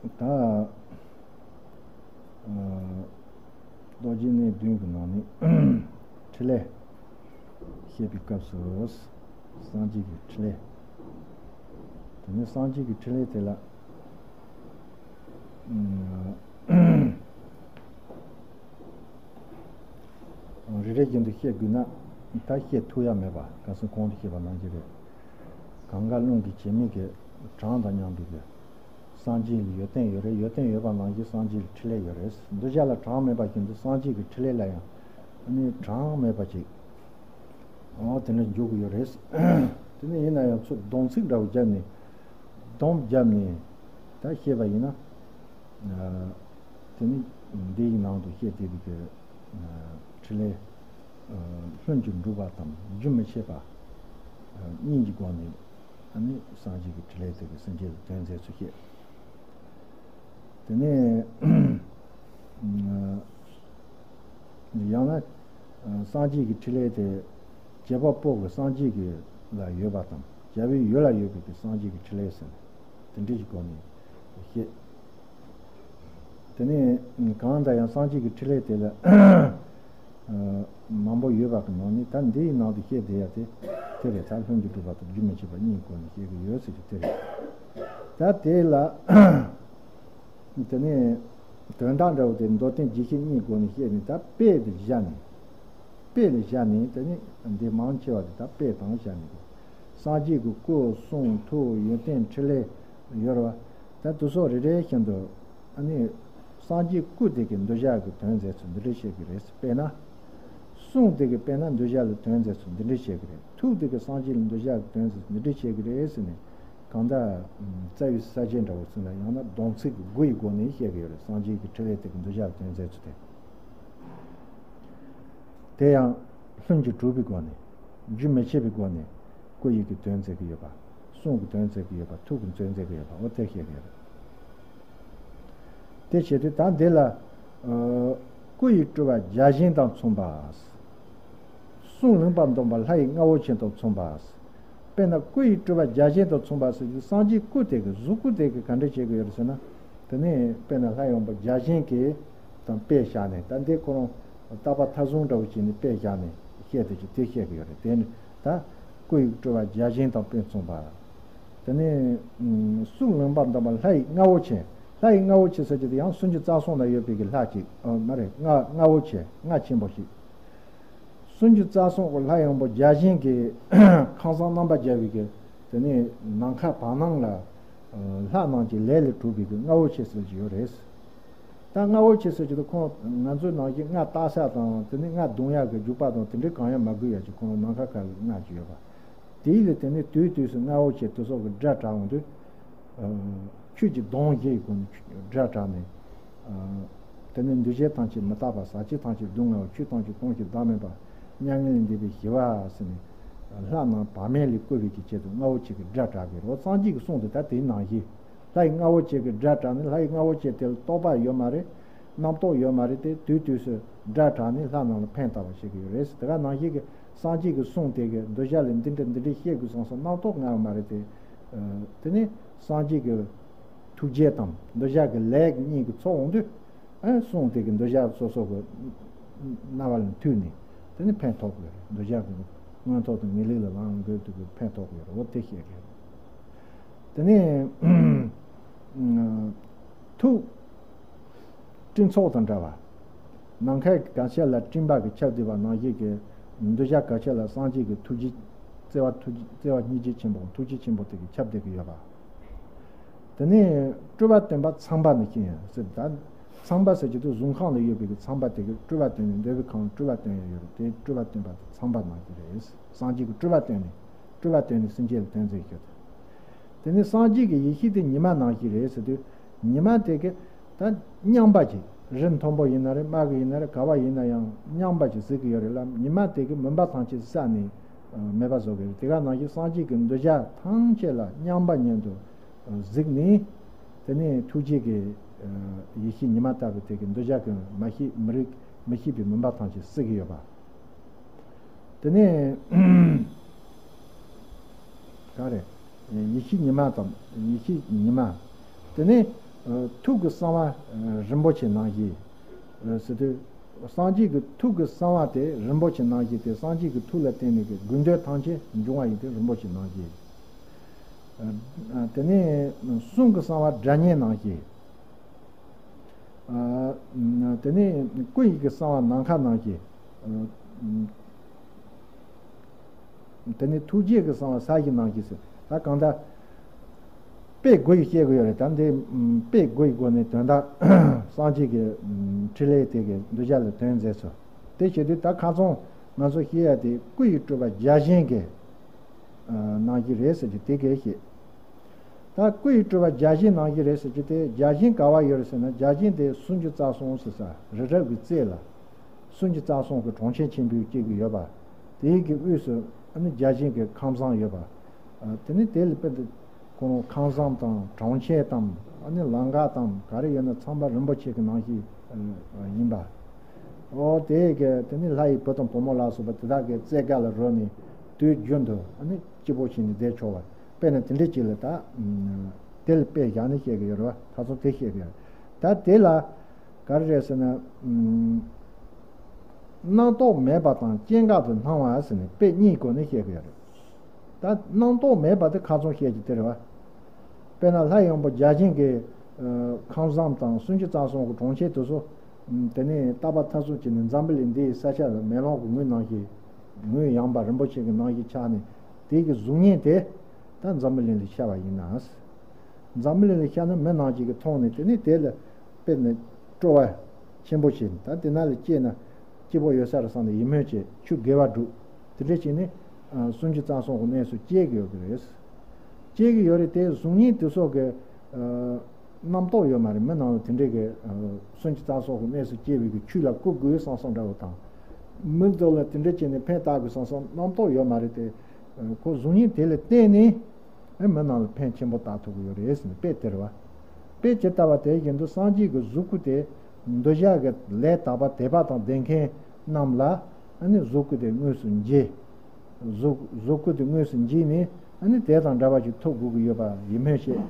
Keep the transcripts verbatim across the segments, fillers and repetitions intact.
ད་རྡོ་རྗེ་གནས་བདུན་གྱི་ནང་ནས་ཕྲིན་ལས་བཤད་པའི་སྐབས་སུ། སངས་རྒྱས་ཀྱི་ཕྲིན་ལས། དེ་ནས་སངས་རྒྱས་ཀྱི་ཕྲིན་ལས་དེ་ལ། རེ་རེ་བཞིན་དུ་བཤད་དགོས་ན་ད་བཤད་ཐུབ་ཡ་མེད་པ། ཁ་སང་གོང་དུ་བཤད་པ་ནང་བཞིན་རེད། གང་ག་རླུང་གི་བྱེད་མེད་ཀྱི་གྲངས་དང་མཉམ་པའི་གི་སངས་རྒྱས་ལ་ཡོན་ཏན་ཡོད་རེད། ཡོན་ཏན་ཡོད་པ་ནང་བཞིན་སངས་རྒྱས་ལ་ཕྲིན་ལས་ཡོད་རེད། འདུ་བྱེད་ལ་གྲངས་མེད་པ་བཞིན་དུ་སངས་རྒྱས་ཀྱི་ཕྲིན་ལས་ལ་ཡང་ཨ་ནི་གྲངས་མེད་པ་ཅིག་འོ་དེ་འདྲ་འཇུག་གི་ཡོད་རེད། དེ་ནས་ཡིན་ན་ཡང་ཚུར་སྡོམ་ཚིག་འདྲ་བོ་བརྒྱབ་ནས། སྡོམ་བརྒྱབ་ནས་ད་བཤད་པ་ཡིན་ན། དེ་ནི་འདི་ཡི་ནང་དུ་བཤད་བསྡད་པའི་གི་ཕྲིན་ལས་ལྷུན་གྱིས་གྲུབ་པ་དང་རྒྱུན་མི་འཆད་པ་གཉིས་ཀྱི་སྒོ་ནས་ཨ་ནི་སངས་རྒྱས་ཀྱི་ཕྲིན་ལས་དེ་གི་སེམས་ཅན་ལ་སྟོན་མཛད་ཚུལ་བཤད། དེ་ནས་ཡང་ན་སངས་རྒྱས་ཀྱི་ཕྲིན་ལས་དེ་བྱེད་པ་པོ་གི་སངས་རྒྱས་ཀྱི་ལ་ཡོད་པ་དང་བྱ་བའི་ཡུལ་ལ་ཡོད་པའི་གི་སངས་རྒྱས་ཀྱི་ཕྲིན་ལས་ཟེར་ནས་དེ་འདྲ་གི་སྒོ་ནས་བཤད། དེ་ནས་གང་ལྟར་ཡང་སངས་རྒྱས་ཀྱི་ཕྲིན་ལས་དེ་ལ་མང་པོ་ཡོད་པ་གི་ནང་ནས་ད་འདིའི་ནང་དུ་བཤད་བསྡད་ཡ་དེ་དེ་རེད། ད་ལྷུན་གྱིས་གྲུབ་པ་དང་རྒྱུན་མི་འཆད་པ་གཉིས་སྒོ་ནས་བཤད་གི་ཡོད་ཟེར་གི་དེ་རེད། ད་དེ་ལ་དེ་ནས་དོན་དག་འདྲ་བོ་དེ་མདོ་བསྟན་རྒྱས་བཤད་གཉིས་སྒོ་ནས་བཤད་ནས་ད་དཔེ་དེ་བཞག་ནས། དཔེ་ལ་བཞག་ནས་དེ་ནི་འདི་མང་ཆེ་བ་དེ་ད་དཔེ་དང་བཞག་ནས་གོ། སངས་རྒྱས་ཀྱི་སྐུ་གསུང་ཐུགས་ཡོན་ཏན་ཕྲིན་ལས་ཡོད་རེད་བ། ད་དེ་སོགས་རེ་རེ་བཞིན་དུ་ཨ་ནི་སངས་རྒྱས་སྐུ་དེ་གི་འདུ་བྱེད་ཀྱི་དོན་མཛད་ཚུལ་འདི་འདྲ་བཤད་ཀྱི་རེད། དཔེར་ན། གསུང་དེ་གི་དཔེར་ན་འདུ་བྱེད་ལ་དོན་མཛད་ཚུལ་འདི་འདྲ་བཤད་ཀྱི་རེད། ཐུགས་དེ་གི་སངས་རྒྱས་ལ་འདུ་བྱེད་ཀྱི་དོན་མཛད་ཚུལ་འདི་འདྲ་བཤད་ཀྱི་རེད་ཟེར་ནས་གང་ལྟར་རྩ་བའི་ས་བཅད་འདྲ་བོ་ཚུལ་ལ་ཡང་ན་སྡོམ་ཚིག་གི་དགུ་ཡི་སྒོ་ནས་བཤད་ཀྱི་ཡོད་རེད། སངས་རྒྱས་ཀྱི་ཕྲིན་ལས་དེ་གི་འདུ་བྱེད་ལ་དོན་མཛད་ཚུལ་དེ། དེ་ཡང་ལྷུན་གྱིས་གྲུབ་པའི་སྒོ་ནས། རྒྱུན་མི་འཆད་པའི་སྒོ་ནས་སྐུ་ཡི་གི་དོན་མཛད་ཀྱི་ཡོད་པ། གསུང་གི་དོན་མཛད་ཀྱི་ཡོད་པ། ཐུགས་ཀྱི་དོན་མཛད་ཀྱི་ཡོད་པ། འོ་དེ་བཤད་ཀྱི་ཡོད་རེད། དེ་བྱེད་དུས་ད་འདི་ལ་ཨ་སྐུ་ཡི་སྤྲུལ་པ་བརྒྱ་བྱིན་དང་མཚུངས་པ། གསུང་ལུང་པ་འདོམས་པ་ལྷ་ཡི་རྔ་བོ་ཆེ་དང་མཚུངས་པ། དཔེར་ན་སྐུ་ཡི་སྤྲུལ་པ་བརྒྱ་བྱིན་དང་མཚུངས་པ་ཟེར་དུས་སངས་རྒྱས་སྐུ་དེ་གི་གཟུགས་སྐུ་དེ་གི་ག་འདྲ་བྱེད་ཀྱི་ཡོད་རེད་ཟེར་ན། དེ་ནས་དཔེར་ན་ལྷ་ཡི་དབང་པོ་བརྒྱ་བྱིན་གྱིས་དང་དཔེ་བཞག་ནས། ད་འདི་ཁོ་རང་རྟག་པ་མཐའ་བཟུང་འདྲ་བོ་བྱས་ནས་དཔེ་བཞག་ནས་བཤད་དེ་ཅི་དེ་བཤད་ཀྱི་ཡོད་རེད། དེ་ནི་ད་སྐུ་ཡི་སྤྲུལ་པ་བརྒྱ་བྱིན་དང་དཔེ་མཚུངས་པ། དེ་ནས་གསུང་ལུང་པ་འདོམས་པ་ལྷ་ཡི་རྔ་བོ་ཆེ། ལྷ་ཡི་རྔ་བོ་ཆེ་ཟེར་གྱི་དེ་ཡང་སུམ་ཅུ་རྩ་གསུམ་ལ་ཡོད་པའི་གི་ལྷ་ཅིག་ཨ་མ་རེད། རྔ་རྔ་བོ་ཆེ། རྔ་ཆེན་པོ་ཞིག་སུམ་ཅུ་རྩ་གསུམ་གྱི་ལྷ་ཡི་དབང་པོ་བརྒྱ་བྱིན་གྱིས་ཁང་བཟང་རྣམ་པར་རྒྱལ་བའི་གི་དེ་ནས་ནམ་མཁའ་བར་སྣང་ལ་ལྷ་རྣམས་ཀྱི་ལས་ལས་གྲུབ་པའི་གི་རྔ་བོ་ཆེ་ཟེར་གྱི་ཡོད་རེད། ད་རྔ་བོ་ཆེ་ཟེར་གྱི་དེ་ཁོང་ང་ཚོའི་ནང་བཞིན་རྔ་བཏགས་ས་དང་དེ་ནས་རྔ་རྡུང་ཡག་གི་རྒྱུག་པ་དང་དེ་འདྲའི་གང་ཡང་མ་དགོས་ཡག་ཅིག་ཁོང་ནམ་མཁའ་ཁ་ལ་རྔ་ཅིག་ཡོད་པ། དེའི་ལས་དེ་ནས་དུས་དུས་སུ་རྔ་བོ་ཆེ་དེ་སོགས་ཀྱི་སྒྲ་གྲགས་འོང་དུས། ཆོས་ཀྱི་གདངས་བཞི་ཡི་སྒོ་ནས་སྒྲ་གྲགས་ནས། དེ་ནས་འདུ་བྱེད་ཐམས་ཅད་མི་རྟག་པ། ཟག་བཅས་ཐམས་ཅད་སྡུག་བསྔལ་བ། ཆོས་ཐམས་ཅད་སྟོང་ཞིང་བདག་མེད་པ། མྱ་ངན་ལས་འདས་པའི་ཞི་བ་ཟེར་ནས། ལྷ་རྣམས་བག་མེད་ལས་བསྐོར་བའི་གི་ཆེད་དུ་རྔ་བོ་ཆེ་གི་སྒྲ་གྲགས་པའི་རོ། སངས་རྒྱས་ཀྱི་གསུང་དེ་ད་དེའི་ནང་བཞིན། ལྷ་ཡི་རྔ་བོ་ཆེ་གི་སྒྲ་གྲགས་ནས། ལྷ་ཡི་རྔ་བོ་ཆེ་དེ་ལ་རྟོག་པ་ཡོད་མ་རེད། རྣམ་རྟོག་ཡོད་མ་རེད་དེ། དུས་དུས་སུ་སྒྲ་གྲགས་ནས་ལྷ་རྣམས་ལ་ཕན་བཏགས་པ་བྱེད་ཀྱི་ཡོད་རེད། དེ་ག་ནང་བཞིན་གྱི་སངས་རྒྱས་ཀྱི་གསུང་དེ་གི་འདུ་བྱེད་ལ་འདི་འདྲ་འདི་འདྲ་བཤད་དགོས་བསམ་སོང་རྣམ་རྟོག་ང་ཡོད་མ་རེད་དེ། དེ་ནས་སངས་རྒྱས་ཀྱི་ཐུགས་རྗེ་དང་འདུ་བྱེད་ཀྱི་ལས་གཉིས་ཀྱི་ཚོགས་འོང་དུས། ཨ་གསུང་དེ་གི་འདུ་བྱེད་སོ་སོ་གི་རྣ་བ་ལ་ཐོས་ནས་དེ་ནི་ཕན་ཐོགས་ཀྱི་རེད། འདུ་བྱེད་ཀྱི་མངོན་མཐོ་དང་ངེས་ལེགས་ལ་ལའང་འགོད་དུ་གི་ཕན་ཐོགས་ཀྱི་རེད། འོ་དེ་བཤད་ཀྱི་རེད། དེ་ནས་ཐུགས་སྤྲིན་ཚོགས་དང་འདྲ་བ། ནམ་མཁའི་གར་ཆེན་ལ་སྤྲིན་པ་གིས་ཁྱབ་བསྡད་པ་ནང་བཞིན་གྱི་འདུ་བྱེད་གར་ཆེན་ལ་སངས་རྒྱས་ཀྱི་ཐུགས་རྗེ། བརྩེ་བ་ཐུགས་རྗེ། བརྩེ་བ་སྙིང་རྗེ་ཆེན་པོ་ཐུགས་རྗེ་ཆེན་པོ་དེ་གིས་ཁྱབ་བསྡད་ཀྱི་ཡོད་པ། དེ་ནས་སྤྲུལ་པ་སྟོན་པ་ཚངས་པ་ནི་ཤིང་ཡིན་ཟེར། ད་ཚངས་པ་ཟེར་གྱི་དུས་གཟུགས་ཁམས་ལ་ཡོད་པའི་གི་ཚངས་པ་དེ་གིས་སྤྲུལ་པ་སྟོན་ནས། འདོད་པའི་ཁམས་ལ་སྤྲུལ་པ་སྟོན་ཡ་ཡོད་རེད་དེ། སྤྲུལ་པ་སྟོན་པ་དེ་ཚངས་པ་ནང་བཞིན་རེད། སངས་རྒྱས་ཀྱིས་སྤྲུལ་པ་སྟོན་ནས། སྤྲུལ་པ་སྟོན་ནས་སེམས་ཅན་ལ་སྟོན་མཛད་ཡོད། དེ་ནས་སངས་རྒྱས་ཀྱི་ཡེ་ཤེས་དེ་ཉི་མ་ནང་བཞིན་རེད་ཟེར་དུས། ཉི་མ་དེ་གི་ད་མཉམ་པ་ཅིག་རི་མཐོན་པོ་ཡིན་ན་རེད། དམག་གི་ཡིན་ན་རེད། ག་བ་ཡིན་ན་ཡང་མཉམ་པ་ཅིག་གཟིགས་ཀྱི་ཡོད་རེད་ལ། ཉི་མ་དེ་གི་མུན་པ་ཐམས་ཅད་བསལ་ནས་མེད་པ་བཟོ་གི་རེད། དེ་ག་ནང་བཞིན་སངས་རྒྱས་ཀྱི་འདུ་བྱེད་ཐམས་ཅད་ལ་མཉམ་པ་ཉིད་དུ་གཟིགས་ནས། དེ་ནས་ཐུགས་རྗེ་གི་ཡེ་ཤེས་ཉི་མ་ལྟ་བུ་དེ་གི་འདུ་བྱེད་ཀྱི་མ་ཤེས་མི་རིག་མི་ཤེས་པའི་མུན་པ་ཐམས་ཅད་བསལ་གྱི་ཡོད་པ། དེ་ནས་ག་རེ། ཡེ་ཤེས་ཉི་མ་དང་། ཡེ་ཤེས་ཉི་མ། དེ་ནས་ ཐུགས་ཀྱི་གསང་བ་རིན་པོ་ཆེ་ནང་བཞིན་ཟེར་དུས། སངས་རྒྱས་ཀྱི་ཐུགས་ཀྱི་གསང་བ་དེ་རིན་པོ་ཆེ་ནང་བཞིན་ཏེ། སངས་རྒྱས་ཀྱི་ཐུགས་ལ་བརྟེན་ནས་ཀྱི་དགོས་འདོད་ཐམས་ཅད་འབྱུང་བ་ཡིན་ཏེ། རིན་པོ་ཆེ་ནང་བཞིན། དེ་ནས་གསུང་གི་གསང་བ་སྒྲ་སྙན་ནང་བཞིན། དེ་ནས་སྐུ་ཡི་གི་གསང་བ་ནམ་མཁའ་ནང་བཞིན། དེ་ནས་ཐུགས་རྗེ་གི་གསང་བ་ས་གཞི་ནང་བཞིན་ཟེར། ད་གང་ལྟར་དཔེ་དགུ་ཡིས་བཤད་དགོས་ཡོད་རེད། ད་འདི་དཔེ་དགུ་ཡི་སྒོ་ནས་དོན་དག་སངས་རྒྱས་ཀྱི་འཕྲིན་ལས་དེ་གི་གདུལ་བྱ་ལ་དོན་མཛད་ཚུལ་དེ་བྱེད་དུས། ད་ཁ་སང་ང་ཚོ་བཤད་ཡ་དེ་སྐུ་ཡི་སྤྲུལ་པ་བརྒྱ་བྱིན་གྱི་ནང་བཞིན་རེད་ཟེར་གྱི་དེ་གས་བཤད། ད་སྐུ་ཡི་སྤྲུལ་པ་བརྒྱ་བྱིན་ནང་བཞིན་རེད་ཟེར་གྱི་དེ། བརྒྱ་བྱིན་ག་བ་ཡོད་རེད་ཟེར་ན། བརྒྱ་བྱིན་དེ་སུམ་ཅུ་རྩ་གསུམ་ཟེར་ས་རི་རབ་ཀྱི་རྩེ་ལ། སུམ་ཅུ་རྩ་གསུམ་གྱི་གྲོང་ཁྱེར་ཆེན་པོའི་གཅིག་ཡོད་པ། དེའི་གི་དབུས་སུ་ཨ་ནི་བརྒྱ་བྱིན་གྱི་ཁང་བཟང་ཡོད་པ། ཨ། དེ་ནི་དེ་ལ་དཔེ་དེ་ཁོང་ཁང་བཟང་དང་གྲོང་ཁྱེར་དང་ཨ་ནི་ལམ་ཀ་དང་ག་རེ་ཡོད་ན་ཚང་མ་རིན་པོ་ཆེ་གི་ནང་བཞིན་ཡིན་པ། ཨོ་དེ་གི་དེ་ནི་ལྷ་ཡི་བུ་དང་བུ་མོ་ལ་སོགས་པ་དེ་དག་གི་རྩེ་དགའ་ལ་རོལ་ནས་དུས་རྒྱུན་དུ་ཨ་ནི་སྐྱིད་པོ་བྱས་ནས་བསྡད་ཆོག་པ། དཔེར་ན་དེ་འདྲ་ཅིག་ལ་ད་དེ་ལ་དཔེ་བཞག་ནས་བཤད་གི་ཡོད་རེད་བ། ད་ཚོ་དེ་བཤད་གི་ཡོད། ད་དེ་ལ་ག་རེ་རེད་ཟེར་ན། ཨུམ། རྣམ་རྟོག་མེད་པ་དང་སྐྱེ་འགག་ཏུ་སྣང་བ་ཟེར་ནས་དཔེ་གཉིས་སྒོ་ནས་བཤད་གི་ཡོད་རེད། ད་རྣམ་རྟོག་མེད་པ་དེ་ཁ་སང་བཤད་ཀྱི་དེ་རེད་བ། དཔེར་ན་ལྷ་ཡི་དབང་པོ་བརྒྱ་བྱིན་གྱི་ཁང་བཟང་དང་སུམ་ཅུ་རྩ་གསུམ་གྱི་གྲོང་ཁྱེར་དེ་ཚོ། ཨུམ། དེ་ནས་རྟག་པ་མཐའ་གསུམ་གྱི་ནི་འཛམ་བུ་གླིང་འདིའི་ས་ཆ་ལ་མེ་ལོང་གི་ངོས་ནང་བཞིན། ངོས་ཡངས་པ་རིན་པོ་ཆེ་གི་ནང་བཞིན་ཆགས་ནས། དེའི་གི་གཟུགས་བརྙན་དེ་ད་འཛམ་བུ་གླིང་ལ་ཤར་བ་ཡིན་ན། འཛམ་བུ་གླིང་ལ་ཤར་ན་མི་རྣམས་ཀྱིས་མཐོང་ནས་དེ་ནས་དེ་ལ་དཔེར་ན་སྤྲོ་བ་ཆེན་པོ་བྱས་ནས། ད་དེ་ན་ལ་སྐྱེས་ན་སྐྱིད་པོ་ཡོད་ས་རེད་བསམ་ནས་ཡིད་སྨོན་བྱས། ཆོས་དགེ་བ་སྒྲུབ། དེ་འདྲ་བྱས་ནས་ཨ་སུམ་ཅུ་རྩ་གསུམ་གྱི་གནས་སུ་སྐྱེ་གི་ཡོད་ཀྱི་རེད། སྐྱེ་གི་ཡོད་རེད་དེ། གཟུགས་བརྙན་དེ་ཚོ་གི་ཨ་རྣམ་རྟོག་ཡོད་མ་རེད། མི་རྣམས་ལ་དེ་འདྲའི་གི་ཨ་སུམ་ཅུ་རྩ་གསུམ་གྱི་གནས་སུ་སྐྱེ་བའི་གི་ཆོས་ལ་བཀུར་དགོས་བསམ་བསམ་འདྲ་བོ་དང་། མི་ཚོ་ལ་དེ་འདྲ་བྱས་ནས་ཕན་བཏགས་དགོས་བསམ་བསམ་རྣམ་རྟོག་ཡོད་མ་རེད་དེ། ཨ་ཁོ་གཟུགས་བརྙན་དེ་ལ་བརྟེན་ནས་ཨ་མི་རྣམས་ལ་ཕན་ཆེན་པོ་བཏགས་ཐུབ་ཀྱི་ཡོད་རེད་ཟེར་ནས་དཔེ་དེ་རེད་བ། དཔེ་ཇི་ལྟ་བ་དེ་བཞིན་དུ་སངས་རྒྱས་ཀྱི་གཟུགས་སྐུ་དེ་གདུལ་བྱ་གི་ལས་དག་པ་དད་པ་དང་ལྡན་མཁན་རྣམས་ལ་ཨ་ནི་གཟུགས་སྐུ་དེ་དངོས་སུ་མཇལ། གཟུགས་གཟུགས་སྐུ་དེ་དངོས་སུ་མཇལ་ནས་ཨ་ནི་དེ་དང་འདྲ་བ་ཞིག་ཐོབ་དགོས་ཀྱི་ཡོད་པ་ཡིད་སྨོན་བྱས།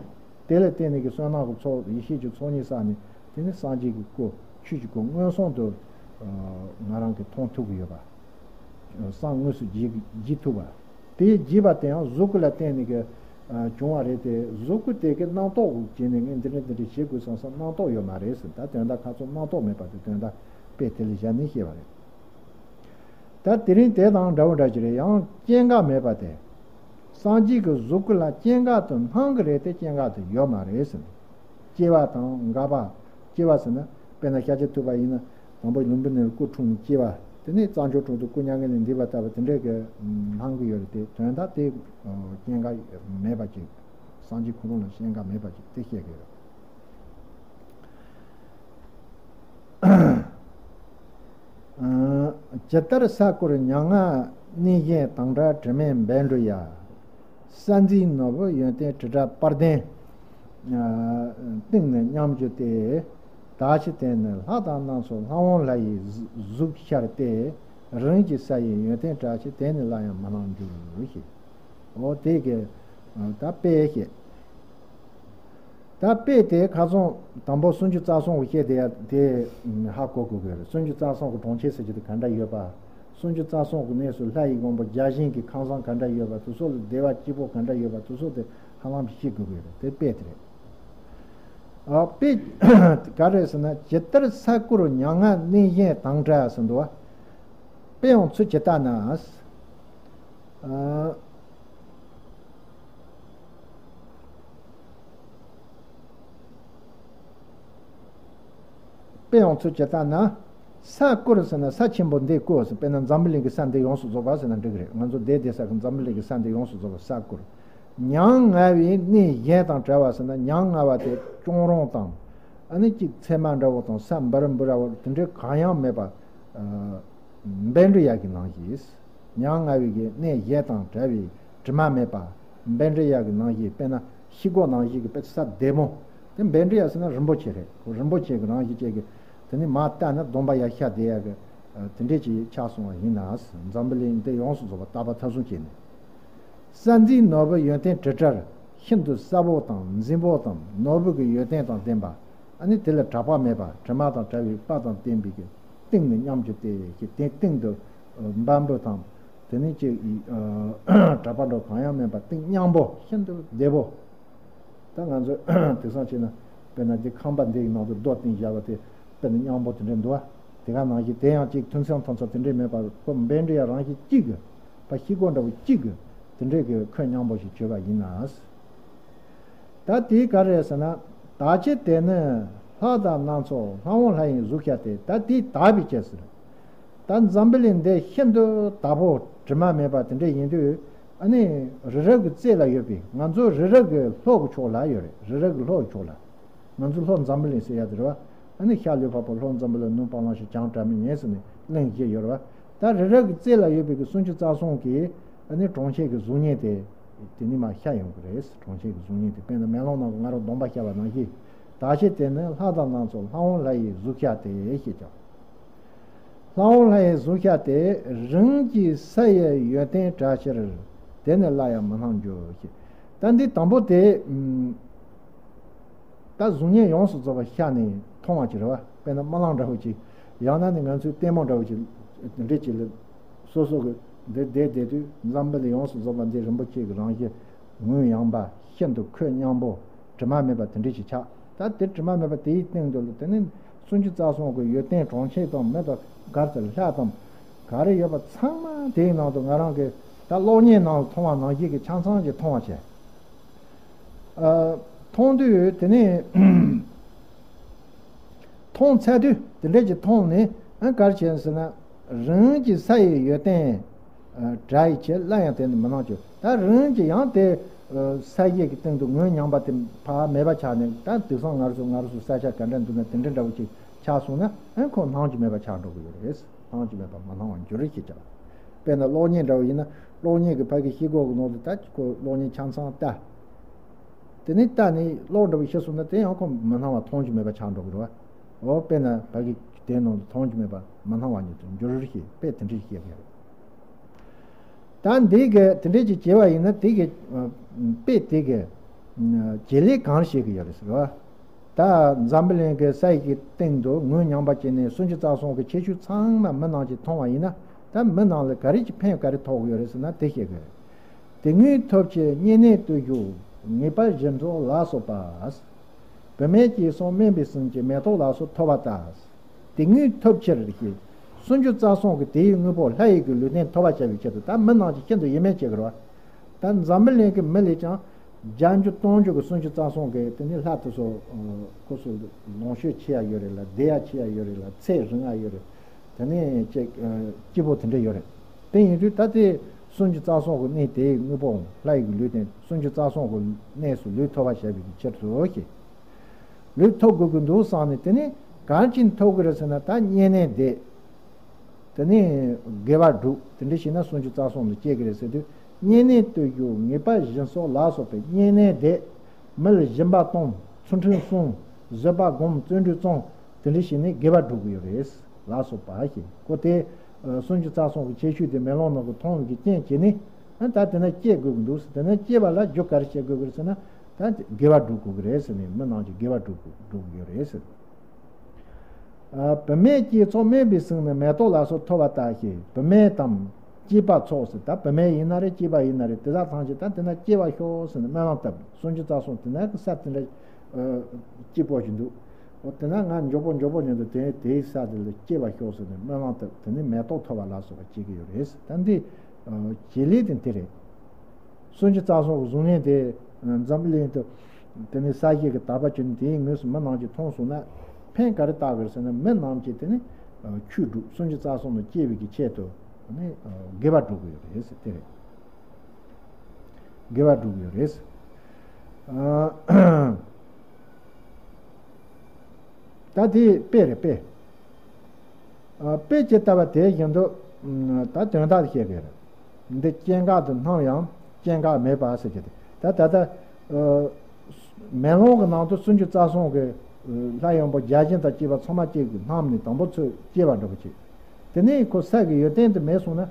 དེ་ལ་བརྟེན་ནས་ཀྱི་བསོད་ནམས་ཀྱི་ཚོགས། ཡེ་ཤེས་ཀྱི་ཚོགས་གཉིས་བསགས་ནས། དེ་ནི་སངས་རྒྱས་ཀྱི་སྐུ། ཆོས་ཀྱི་སྐུ་མངོན་སུམ་དུ་ཨ་ང་རང་གིས་མཐོང་ཐུབ་ཀྱི་ཡོད་པ། བསམ་དངོས་སུ་བརྗེད་བརྗེད་ཐུབ་པ། དེ་བརྗེད་པ་དེ་ཡང་གཟུགས་སྐུ་ལ་བརྟེན་ནས་ཀྱི་ཨ་བྱུང་བ་རེད་དེ། གཟུགས་སྐུ་དེ་གི་རྣམ་རྟོག་བྱས་ནས་ངས་འདི་འདྲ་འདི་འདྲ་བྱེད་དགོས་བསམ་བསམ་རྣམ་རྟོག་ཡོད་མ་རེད་ཟེར། ད་དོན་དག་ཁ་སང་རྣམ་རྟོག་མེད་པ་དེ་དོན་དག་དཔེ་དེ་ལ་བཞག་ནས་བཤད་པ་རེད། ད་དེ་རིང་དེ་དང་འདྲ་བོ་འདྲ་ཅིག་རེད། ཡང་སྐྱེ་འགག་མེད་པ་དེ། སངས་རྒྱས་ཀྱི་གཟུགས་སྐུ་ལ་སྐྱེ་འགག་ཏུ་སྣང་གི་རེད་དེ། སྐྱེ་འགག་ཏུ་ཡོད་མ་རེད་ཟེར། སྐྱེ་བ་དང་འགག་པ། སྐྱེ་བ་ཟེར་ན་དཔེར་ན་ཤཱཀྱ་ཐུབ་པ་ཡིན་ན་དང་པོ་ལུམྦི་ནིར་སྐུ་འཁྲུངས་ནས་སྐྱེ་བ། དེ་ནས་རྩྭ་མཆོག་གྲོང་དུ་སྐུ་མྱ་ངན་ལས་འདས་པ་ལྟ་བུ་དེ་འདྲའི་གི་སྣང་གི་ཡོད་རེད་དེ། དོན་དག་དེ་སྐྱེ་འགག་མེད་པ་ཅིག་སངས་རྒྱས་ཁོ་རང་ལ་སྐྱེ་འགག་མེད་པ་ཅིག་དེ་བཤད་གི་ཡོད། ཇི་ལྟར་ས་བསྐོར་མྱ་ངན་གནས་བཞིན་དང་བྲལ་དྲི་མེད་བཻ་ཌཱུརྱ། ས་འཛིན་ནོར་བུ་ཡོན་ཏན་དྲི་བྲལ་དཔལ་ལྡན། སྟེང་ནས་མཉམ་བརྗོད་དེ། དག་ཕྱི་དེ་ནི་ལྷ་དང་སྣ་ཚོགས་ལྷ་དབང་ལྷ་ཡི་གཟུགས་ཤར་ཏེ། རིམ་གྱིས་ས་ཡི་ཡོན་ཏན་བཀྲ་ཤིས་དེ་ནི་སླར་ཡང་མི་སྣང་འགྱུར་ཞེས། འོ་དེ་གི་ད་དཔེ་བཤད། ད་དཔེ་དེ་ཁ་སང་དང་པོ་སུམ་ཅུ་རྩ་གསུམ་གྱི་བཤད་དེ་ཡ་དེ་ཧ་གོ་དགོས་ཀྱི་རེད། སུམ་ཅུ་རྩ་གསུམ་གྱི་གྲོང་ཁྱེར་ཟེར་གྱི་དེ་ག་འདྲ་ཡོད་པ། སུམ་ཅུ་རྩ་གསུམ་གྱི་གནས་སུ་ལྷ་ཡི་དབང་པོ་བརྒྱ་བྱིན་གྱི་ཁང་བཟང་ག་འདྲ་ཡོད་པ་དེ་ཚོ་ལ་བདེ་བ་སྐྱིད་པོ་ག་འདྲ་ཡོད་པ་དེ་ཚོ་དེ་ཧ་ལམ་ཤེས་དགོས་ཀྱི་རེད། དེ་དཔེ་དེ་རེད། ཨ་དཔེ་ག་རེ་ཟེར་ན། ཇི་ལྟར་ས་བསྐོར་མྱ་ངན་གནས་བཞིན་དང་བྲལ་ཟེར་འདུག་བ། དཔེ་ཡང་ཚུལ་ཇི་ལྟར་ན། ཨ། དཔེ་ཡང་ཚུལ་ཇི་ལྟར་ན། ས་བསྐོར་ཟེར་ན་ས་ཆེན་པོ་འདི་བསྐོར་ཟེར། དཔེར་ན་འཛམ་བུ་གླིང་གི་ས་འདི་ཡོངས་སུ་རྫོགས་པ་ཟེར་ན་འགྲིག་གི་རེད། ང་ཚོ་བསྡད་བསྡད་ས་གི་འཛམ་བུ་གླིང་གི་ས་འདི་ཡོངས་སུ་རྫོགས་པ་ས་བསྐོར། མྱ་ངན་པའི་གནས་གཞན་དང་བྲལ་བ་ཟེར་ན། མྱ་ངན་པ་དེ་གཅོང་རོང་དང་། ཨ་ནི་གཅིག་ཚེར་མ་འདྲ་བོ་དང་ས་འབར་འབུར་འདྲ་བོ་དེ་འདྲའི་གང་ཡང་མེད་པ། ཨ་བཻ་ཌཱུརྱ་གི་ནང་བཞིན། མྱ་ངན་པའི་གི་གནས་གཞན་དང་བྲལ་བའི་དྲི་མ་མེད་པ། བཻ་ཌཱུརྱ་གི་ནང་བཞིན། དཔེར་ན་ཤིང་སྒོག་ནང་བཞིན་གྱི་དཔེ་ས་བདེ་མོ། དེ་བཻ་ཌཱུརྱ་ཟེར་ན་རིན་པོ་ཆེ་རེད། ཁོ་རིན་པོ་ཆེ་གི་རང་བཞིན་ཅན་གྱི། དེ་ནི་མར་བལྟས་ན་གདོང་པ་ཡར་ཤར་བསྡད་ཡ་གི་དེ་འདྲས་ཀྱི་ཆགས་སོང་བ་ཡིན་ན། འཛམ་བུ་གླིང་འདི་ཡོངས་སུ་རྫོགས་པ་རྟག་པ་མཐའ་གསུམ་བྱས་ནས། ས་འཛིན་ནོར་བུ་ཡོན་ཏན་དྲི་བྲལ་ ཤིན་ཏུ་གསལ་པོ་དང་མཛེས་པོ་དང་ནོར་བུ་གི་ཡོན་ཏན་དང་ལྡན་པ། ཨ་ནི་དེ་ལ་གྲགས་པ་མེད་པ་དྲི་མ་དང་བྲལ་བའི་དཔལ་དང་ལྡན་པའི་གི་སྟེང་ནས་མཉམ་གྱུར་ཏེ་ཞེས་དེ་སྟེང་དུ་འབར་འབུར་དང་དེ་ནས་ཅིག་གྲགས་པ་འགྲོ་གང་ཡང་མེད་པ་སྟེང་མཉམ་པོ་ཤིན་ཏུ་བདེ་པོ། ད་ང་ཚོས་དེང་སང་བྱས་ན་དཔེར་ན་འདི་ཁང་པ་འདིའི་ནང་དུ་རྡོ་བཏིང་བཞག་པ་དེ་དཔེར་ན་མཉམ་པོ་དེ་འདྲས་འདུག་བ། དེ་ག་ནང་བཞིན་དེ་ཡང་ཅིག་ཐུན་མཚམས་ཐམས་ཅད་དེ་འདྲས་མེད་པར་ཁོ་འབེན་འདྲ་ཡང་རང་བཞིན་གཅིག་གི་ཕ་ཤི་སྒོ་འདྲ་བོ་གཅིག་གི་དེ་འདྲས་ཀྱི་ཁོད་མཉམ་པོ་ཞིག་བྱོས་པ་ཡིན་ན། ད་དེའི་ག་རེ་ཟེར་ན། དག་བྱེད་དེ་ནི་ལྷ་དང་སྣ་ཚོགས་ལྷ་དབང་ལྷ་ཡི་གཟུགས་ཤ་སྟེ། ད་དེའི་དག་པའི་ཆེད་ཟེར། ད་འཛམ་བུ་གླིང་འདི་ཤིན་ཏུ་དག་པོ་དྲི་མ་མེད་པ་དེ་འདྲ་ཡིན་དུས། ཨ་ནི་རི་རབ་ཀྱི་རྩེ་ལ་ཡོད་པའི་ང་ཚོ་རི་རབ་ཀྱི་ལྷོ་གི་ཕྱོགས་ལ་ཡོད་རེད། རི་རབ་ཀྱི་ལྷོ་གི་ཕྱོགས་ལ། ང་ཚོ་ལྷོ་འཛམ་བུ་གླིང་ཟེར་ཡ་དེ་རེད་བ། ཨ་ནི་ཤར་ལུས་འཕགས་པོ། ལྷོ་འཛམ་བུ་གླིང་། ནུབ་བ་ལང་སྤྱོད། བྱང་སྒྲ་མི་སྙན་ཟེར་ནས་གླིང་བཞི་ཡོད་རེད་བ། ད་རི་རབ་ཀྱི་རྩེ་ལ་ཡོད་པའི་གི་སུམ་ཅུ་རྩ་གསུམ་གྱི་ཨ་ནི་གྲོང་ཁྱེར་གྱི་གཟུགས་བརྙན་དེ་དེ་ནི་མར་ཤར་ཡོང་གི་རེད། གྲོང་ཁྱེར་གྱི་གཟུགས་བརྙན་དེ་དཔེར་ན་མེ་ལོང་ནང་གི་ང་རང་སྡོམ་པ་བཤད་པ་ནང་བཞིན། དག་བྱེད་དེ་ནི་ལྷ་དང་སྣ་ཚོགས་ལྷ་དབང་ལྷ་ཡི་གཟུགས་ཤ་སྟེ་ཞེས་ཀྱང་། ལྷ་དབང་ལྷ་ཡི་གཟུགས་ཤ་སྟེ། རིམ་གྱིས་ས་ཡི་ཡོན་ཏན་བཀྲ་ཕྱིར། དེ་ནི་སླར་ཡང་མི་སྣང་འགྱུར་ཞེས། ད་འདི་དང་པོ་དེ། ཨམ། ད་གཟུགས་བརྙན་ཡོངས་སུ་རྫོགས་པ་ཤར་ནས་མཐོང་བ་ཅིག་རེད་བ། དཔེར་ན་རྨི་ལམ་འདྲ་བོ་ཅིག་ཡང་ན་ནི་ང་ཚོའི་ལྟད་མོ་འདྲ་བོ་ཅིག་འདྲ་ཅིག་ལ་སོ་སོ་གི་འདིར་བསྡད་བསྡད་དུས་འཛམ་བུ་གླིང་ཡོངས་སུ་རྫོགས་པ་འདི་རིན་པོ་ཆེ་གི་རང་བཞིན་ངོས་ཡངས་པ་ཤིན་ཏུ་ཁོད་མཉམ་པོ་དྲི་མ་མེད་པ་དེ་འདྲ་ཞིག་ཆགས། ད་དེ་དྲི་མ་མེད་པ་དེའི་སྟེང་དུ་ལ་དེ་ནི་སུམ་ཅུ་རྩ་གསུམ་གྱི་ཡོན་ཏན་གྲོང་ཁྱེར་དང་མི་དང་གར་ཟེར་ལྷ་དང་ག་རེ་ཡོད་པ་ཚང་མ་དེའི་ནང་དུ་ང་རང་གི་ད་གློག་བརྙན་ནང་ལ་མཐོང་བ་ནང་བཞིན་གྱི་ཆ་ཚང་ཞིག་མཐོང་བ་བྱས། ཨ། མཐོང་དུས་དེ་ནས་མཐོང་ཚར་དུས་དེ་འདྲ་ཅིག་མཐོང་ནས། ཨ། ག་རེ་བྱས་ཟེར་ན། རིམ་གྱིས་ས་ཡི་ཡོན་ཏན་བཀྲ་ཡི་ཕྱིར། སླར་ཡང་དེ་ནི་མི་སྣང་འགྱུར། ད་རིམ་གྱིས་ཡང་དེ་ས་གཞི་གི་སྟེང་དུ་ངོས་མྱངས་པ་དེ་ཕར་མེད་པ་ཆགས་ནས། ད་དེང་སང་ང་རང་ཚོ་ང་རང་ཚོ་ས་ཆ་ག་འདྲ་འདུག་ན་དེ་འདྲ་འདྲ་བོ་ཅིག་ཆགས་སོང་ན། ཨ། ཁོ་སྣང་རྒྱུ་མེད་པ་ཆགས་འགྲོ་གི་ཡོད་རེད། སྣང་རྒྱུ་མེད་པ་མི་སྣང་བར་འགྱུར་ཞེས་བྱ་བ། དཔེར་ན་གློག་བརྙན་འདྲ་བོ་ཡིན་ན། གློག་བརྙན་གྱི་ཕ་གི་ཤེལ་སྒོ་གི་ནང་དུ་ད་ཁོ་གློག་བརྙན་ཆ་ཚང་ལྟ། དེ་ནས་ལྟ་ནས་གློག་འདྲ་བོ་ཤི་སོང་ན་དེ་ཡང་ཁོ་མི་སྣང་བ་མཐོང་རྒྱུ་མེད་པ་ཆགས་འགྲོ་གི་རེད་བ། འོ་དཔེར་ན་ཕ་གི་དེའི་ནང་དུ་མཐོང་རྒྱུ་མེད་པ་མི་སྣང་བ་ཉིད་དུ་འགྱུར་ཞེས་དཔེ་དེ་འདྲ་ཞིག་བཤད་ཀྱི་རེད། ད་འདི་གི་དེ་འདྲ་ཅིག་བྱས་པ་ཡིན་ན། དེ་གི་དཔེ་དེ་གི་བྱེད་ལས་གང་རེ་བྱེད་ཀྱི་ཡོད་རེད་ཟེར་བ། ད་འཛམ་བུ་གླིང་གི་ས་ཡི་གི་སྟེང་དུ་ངོས་མྱངས་པ་བྱས་ནས་སུམ་ཅུ་རྩ་གསུམ་གྱི་ཁྱད་ཆོས་ཚང་མ་མི་སྣང་ཅིག་མཐོང་བ་ཡིན་ན། ད་མི་སྣང་ལ་ག་རེ་ཅིག་ཕན་ག་རེ་ཐོགས་ཀྱི་ཡོད་རེད་ཟེར་ན། དེ་བཤད་ཀྱི་རེད། དེ་དངོས་ཐོབ་ཕྱིར་བསྙེན་གནས་བརྟུལ་ཞུགས་ངེས་པར་བཞིན་སོགས་ལ་སོགས་པ། བུད་མེད་སྐྱེས་སོགས་དམན་པའི་སེམས་ཀྱིས་མེ་ཏོག་ལ་སོགས་ཐོབ་པ་ལྟར། དེ་དངོས་ཐོབ་ཕྱིར་ཞེས། སུམ་ཅུ་རྩ་གསུམ་གྱི་དེའི་དངོས་པོ་ལྷ་ཡི་གི་ལུས་རྟེན་ཐོབ་པར་བྱ་བའི་ཆེད་དུ། ད་མི་སྣང་ཅིག་ཤིན་ཏུ་ཡིད་སྨོན་བྱེད་ཀྱི་རེད་བ། ད་འཛམ་བུ་གླིང་གི་མི་ལས་ཀྱང་བརྒྱ་འགྱུར་སྟོང་འགྱུར་གྱི་སུམ་ཅུ་རྩ་གསུམ་གྱི་དེ་ནི་ལྷ་དེ་ཚོ་ཁོ་ཚོ་ལོངས་སྤྱོད་ཆེ་ཡ་ཡོད་རེད་ལ། བདེ་ཡ་ཆེ་ཡ་ཡོད་རེད་ལ། ཚེ་རིང་ཡ་ཡོད་རེད། དེ་ནས་ཅིག་སྐྱིད་པོ་དེ་འདྲ་ཡོད་རེད། དེ་ཡིན་དུས་ད་དེ་སུམ་ཅུ་རྩ་གསུམ་གྱི་གནས་དེའི་དངོས་པོ་ལྷ་ཡི་གི་ལུས་རྟེན་སུམ་ཅུ་རྩ་གསུམ་གྱི་གནས་སུ་ལུས་ཐོབ་པར་བྱ་བའི་ཕྱིར་དུ་ཞེས། ལུས་ཐོབ་དགོས་ཀྱི་འདུག་བསམ་ནས། དེ་ནས་གང་ཅིན་ཐོབ་ཀྱི་རེད་ཟེར་ན། ད་བསྙེན་གནས་བསྡད། དེ་ནས་དགེ་བ་སྒྲུབ། དེ་འདྲ་བྱས་ན་སུམ་ཅུ་རྩ་གསུམ་དུ་སྐྱེ་གི་རེད་ཟེར་དུས། བསྙེན་གནས་བརྟུལ་ཞུགས་ངེས་པར་བཞིན་སོགས་ལ་སོགས་པའི་བསྙེན་གནས་བསྡད། མི་ལ་སྦྱིན་པ་གཏོང་། ཚུལ་ཁྲིམས་སྲུང་། བཟོད་པ་སྒོམ། བརྩོན་འགྲུས་བརྩོན། དེ་འདྲ་བྱས་ནས་དགེ་བ་སྒྲུབ་ཀྱི་ཡོད་རེད། ལ་སོགས་པ་ཞེས། ཁོ་དེ་སུམ་ཅུ་རྩ་གསུམ་གྱི་ཁྱད་ཆོས་དེ་མེ་ལོང་ནང་གི་མཐོང་བའི་གི་རྐྱེན་བྱས་ནས། ཨ། ད་དེ་ན་སྐྱེ་དགོས་ཀྱི་འདུག་ཟེར། དེ་ན་སྐྱེ་བ་ལ་རྒྱུ་ག་རེ་བྱེད་དགོས་ཀྱི་རེད་ཟེར་ན། ད་དགེ་བ་སྒྲུབ་དགོས་ཀྱི་རེད་ཟེར་ནས། མི་རྣམས་ཀྱིས་དགེ་བ་སྒྲུབ་དགོས་སྒྲུབ་ཀྱི་ཡོད་རེད་ཟེར། ཨ། བུད་མེད་སྐྱེས་སོགས་དམན་པའི་སེམས་ནི། མེ་ཏོག་ལ་སོགས་ཐོབ་པ་ལྟར་ཞེས། བུད་མེད་དམ་སྐྱེས་པ་སོགས་ཟེར། ད་བུད་མེད་ཡིན་ན་རེད། སྐྱེས་པ་ཡིན་ན་རེད། དེ་དག་ཐམས་ཅད་ད་དེ་ན་སྐྱེ་བར་ཤོག་ཟེར་ནས་སྨོན་ལམ་བཏབ། སུམ་ཅུ་རྩ་གསུམ་དེ་ན་གི་ས་དེ་འདྲ་སྐྱིད་པོ་ཞིག་འདུག་འོ་དེ་ན་ང་མགྱོགས་པོ་མགྱོགས་པོ་ཉིད་དུ་དེ་དེའི་ས་དེ་ལ་སྐྱེ་བར་ཤོག་ཟེར་ནས་སྨོན་ལམ་བཏབ། དེ་ནས་མེ་ཏོག་ཐོབ་པ་ལ་སོགས་པ་སྐྱེ་གི་ཡོད་རེད་ཟེར། ད་འདི་བྱེད་ལས་དེ་འདི་རེད། སུམ་ཅུ་རྩ་གསུམ་གྱི་གཟུགས་བརྙན་དེ་འཛམ་བུ་གླིང་དུ་དེ་ནས་ས་གཞི་གི་དག་པ་བྱུང་ནས། དེའི་ངོས་སུ་མི་རྣམས་ཀྱིས་མཐོང་སོང་ན། ཕན་ག་རེ་བཏགས་དགོས་ཟེར་ན། མི་རྣམས་ཀྱིས་དེ་ནི་ཆོས་སྒྲུབ། སུམ་ཅུ་རྩ་གསུམ་ལ་སྐྱེ་བའི་གི་ཆེད་དུ་དེ་ནི་དགེ་བ་སྒྲུབ་དགོས་ཡོད་རེད་ཟེར། དེ་རེད། དགེ་བ་སྒྲུབ་དགོས་ཡོད་རེད་ཟེར། ད་དེ་དཔེ་རེད། དཔེ། ཨ། དཔེ་ཅིག་ལྟ་བ་དེ་བཞིན་དུ། ཨ། ད་དོན་དག་བཤད་པའི་རེད། འདི་སྐྱེ་འགག་ཏུ་སྣང་ཡང་སྐྱེ་འགག་མེད་པ་ཟེར་གྱི་དེ། ད་ད་ལྟ། ཨ། མེ་ལོང་གི་ནང་དུ་སུམ་ཅུ་རྩ་གསུམ་གྱི་ལྷ་ཡི་དབང་པོ་བརྒྱ་བྱིན་དང་བཅས་པ་ཚང་མ་གཅིག་གི་སྣང་ནས་དང་པོ་ཚུར་སྐྱེ་བ་འདྲ་པོ་ཅིག་དེ་ནས་ཁོ་ས་གི་ཡོན་ཏན་དུ་མེད་སོང་ན།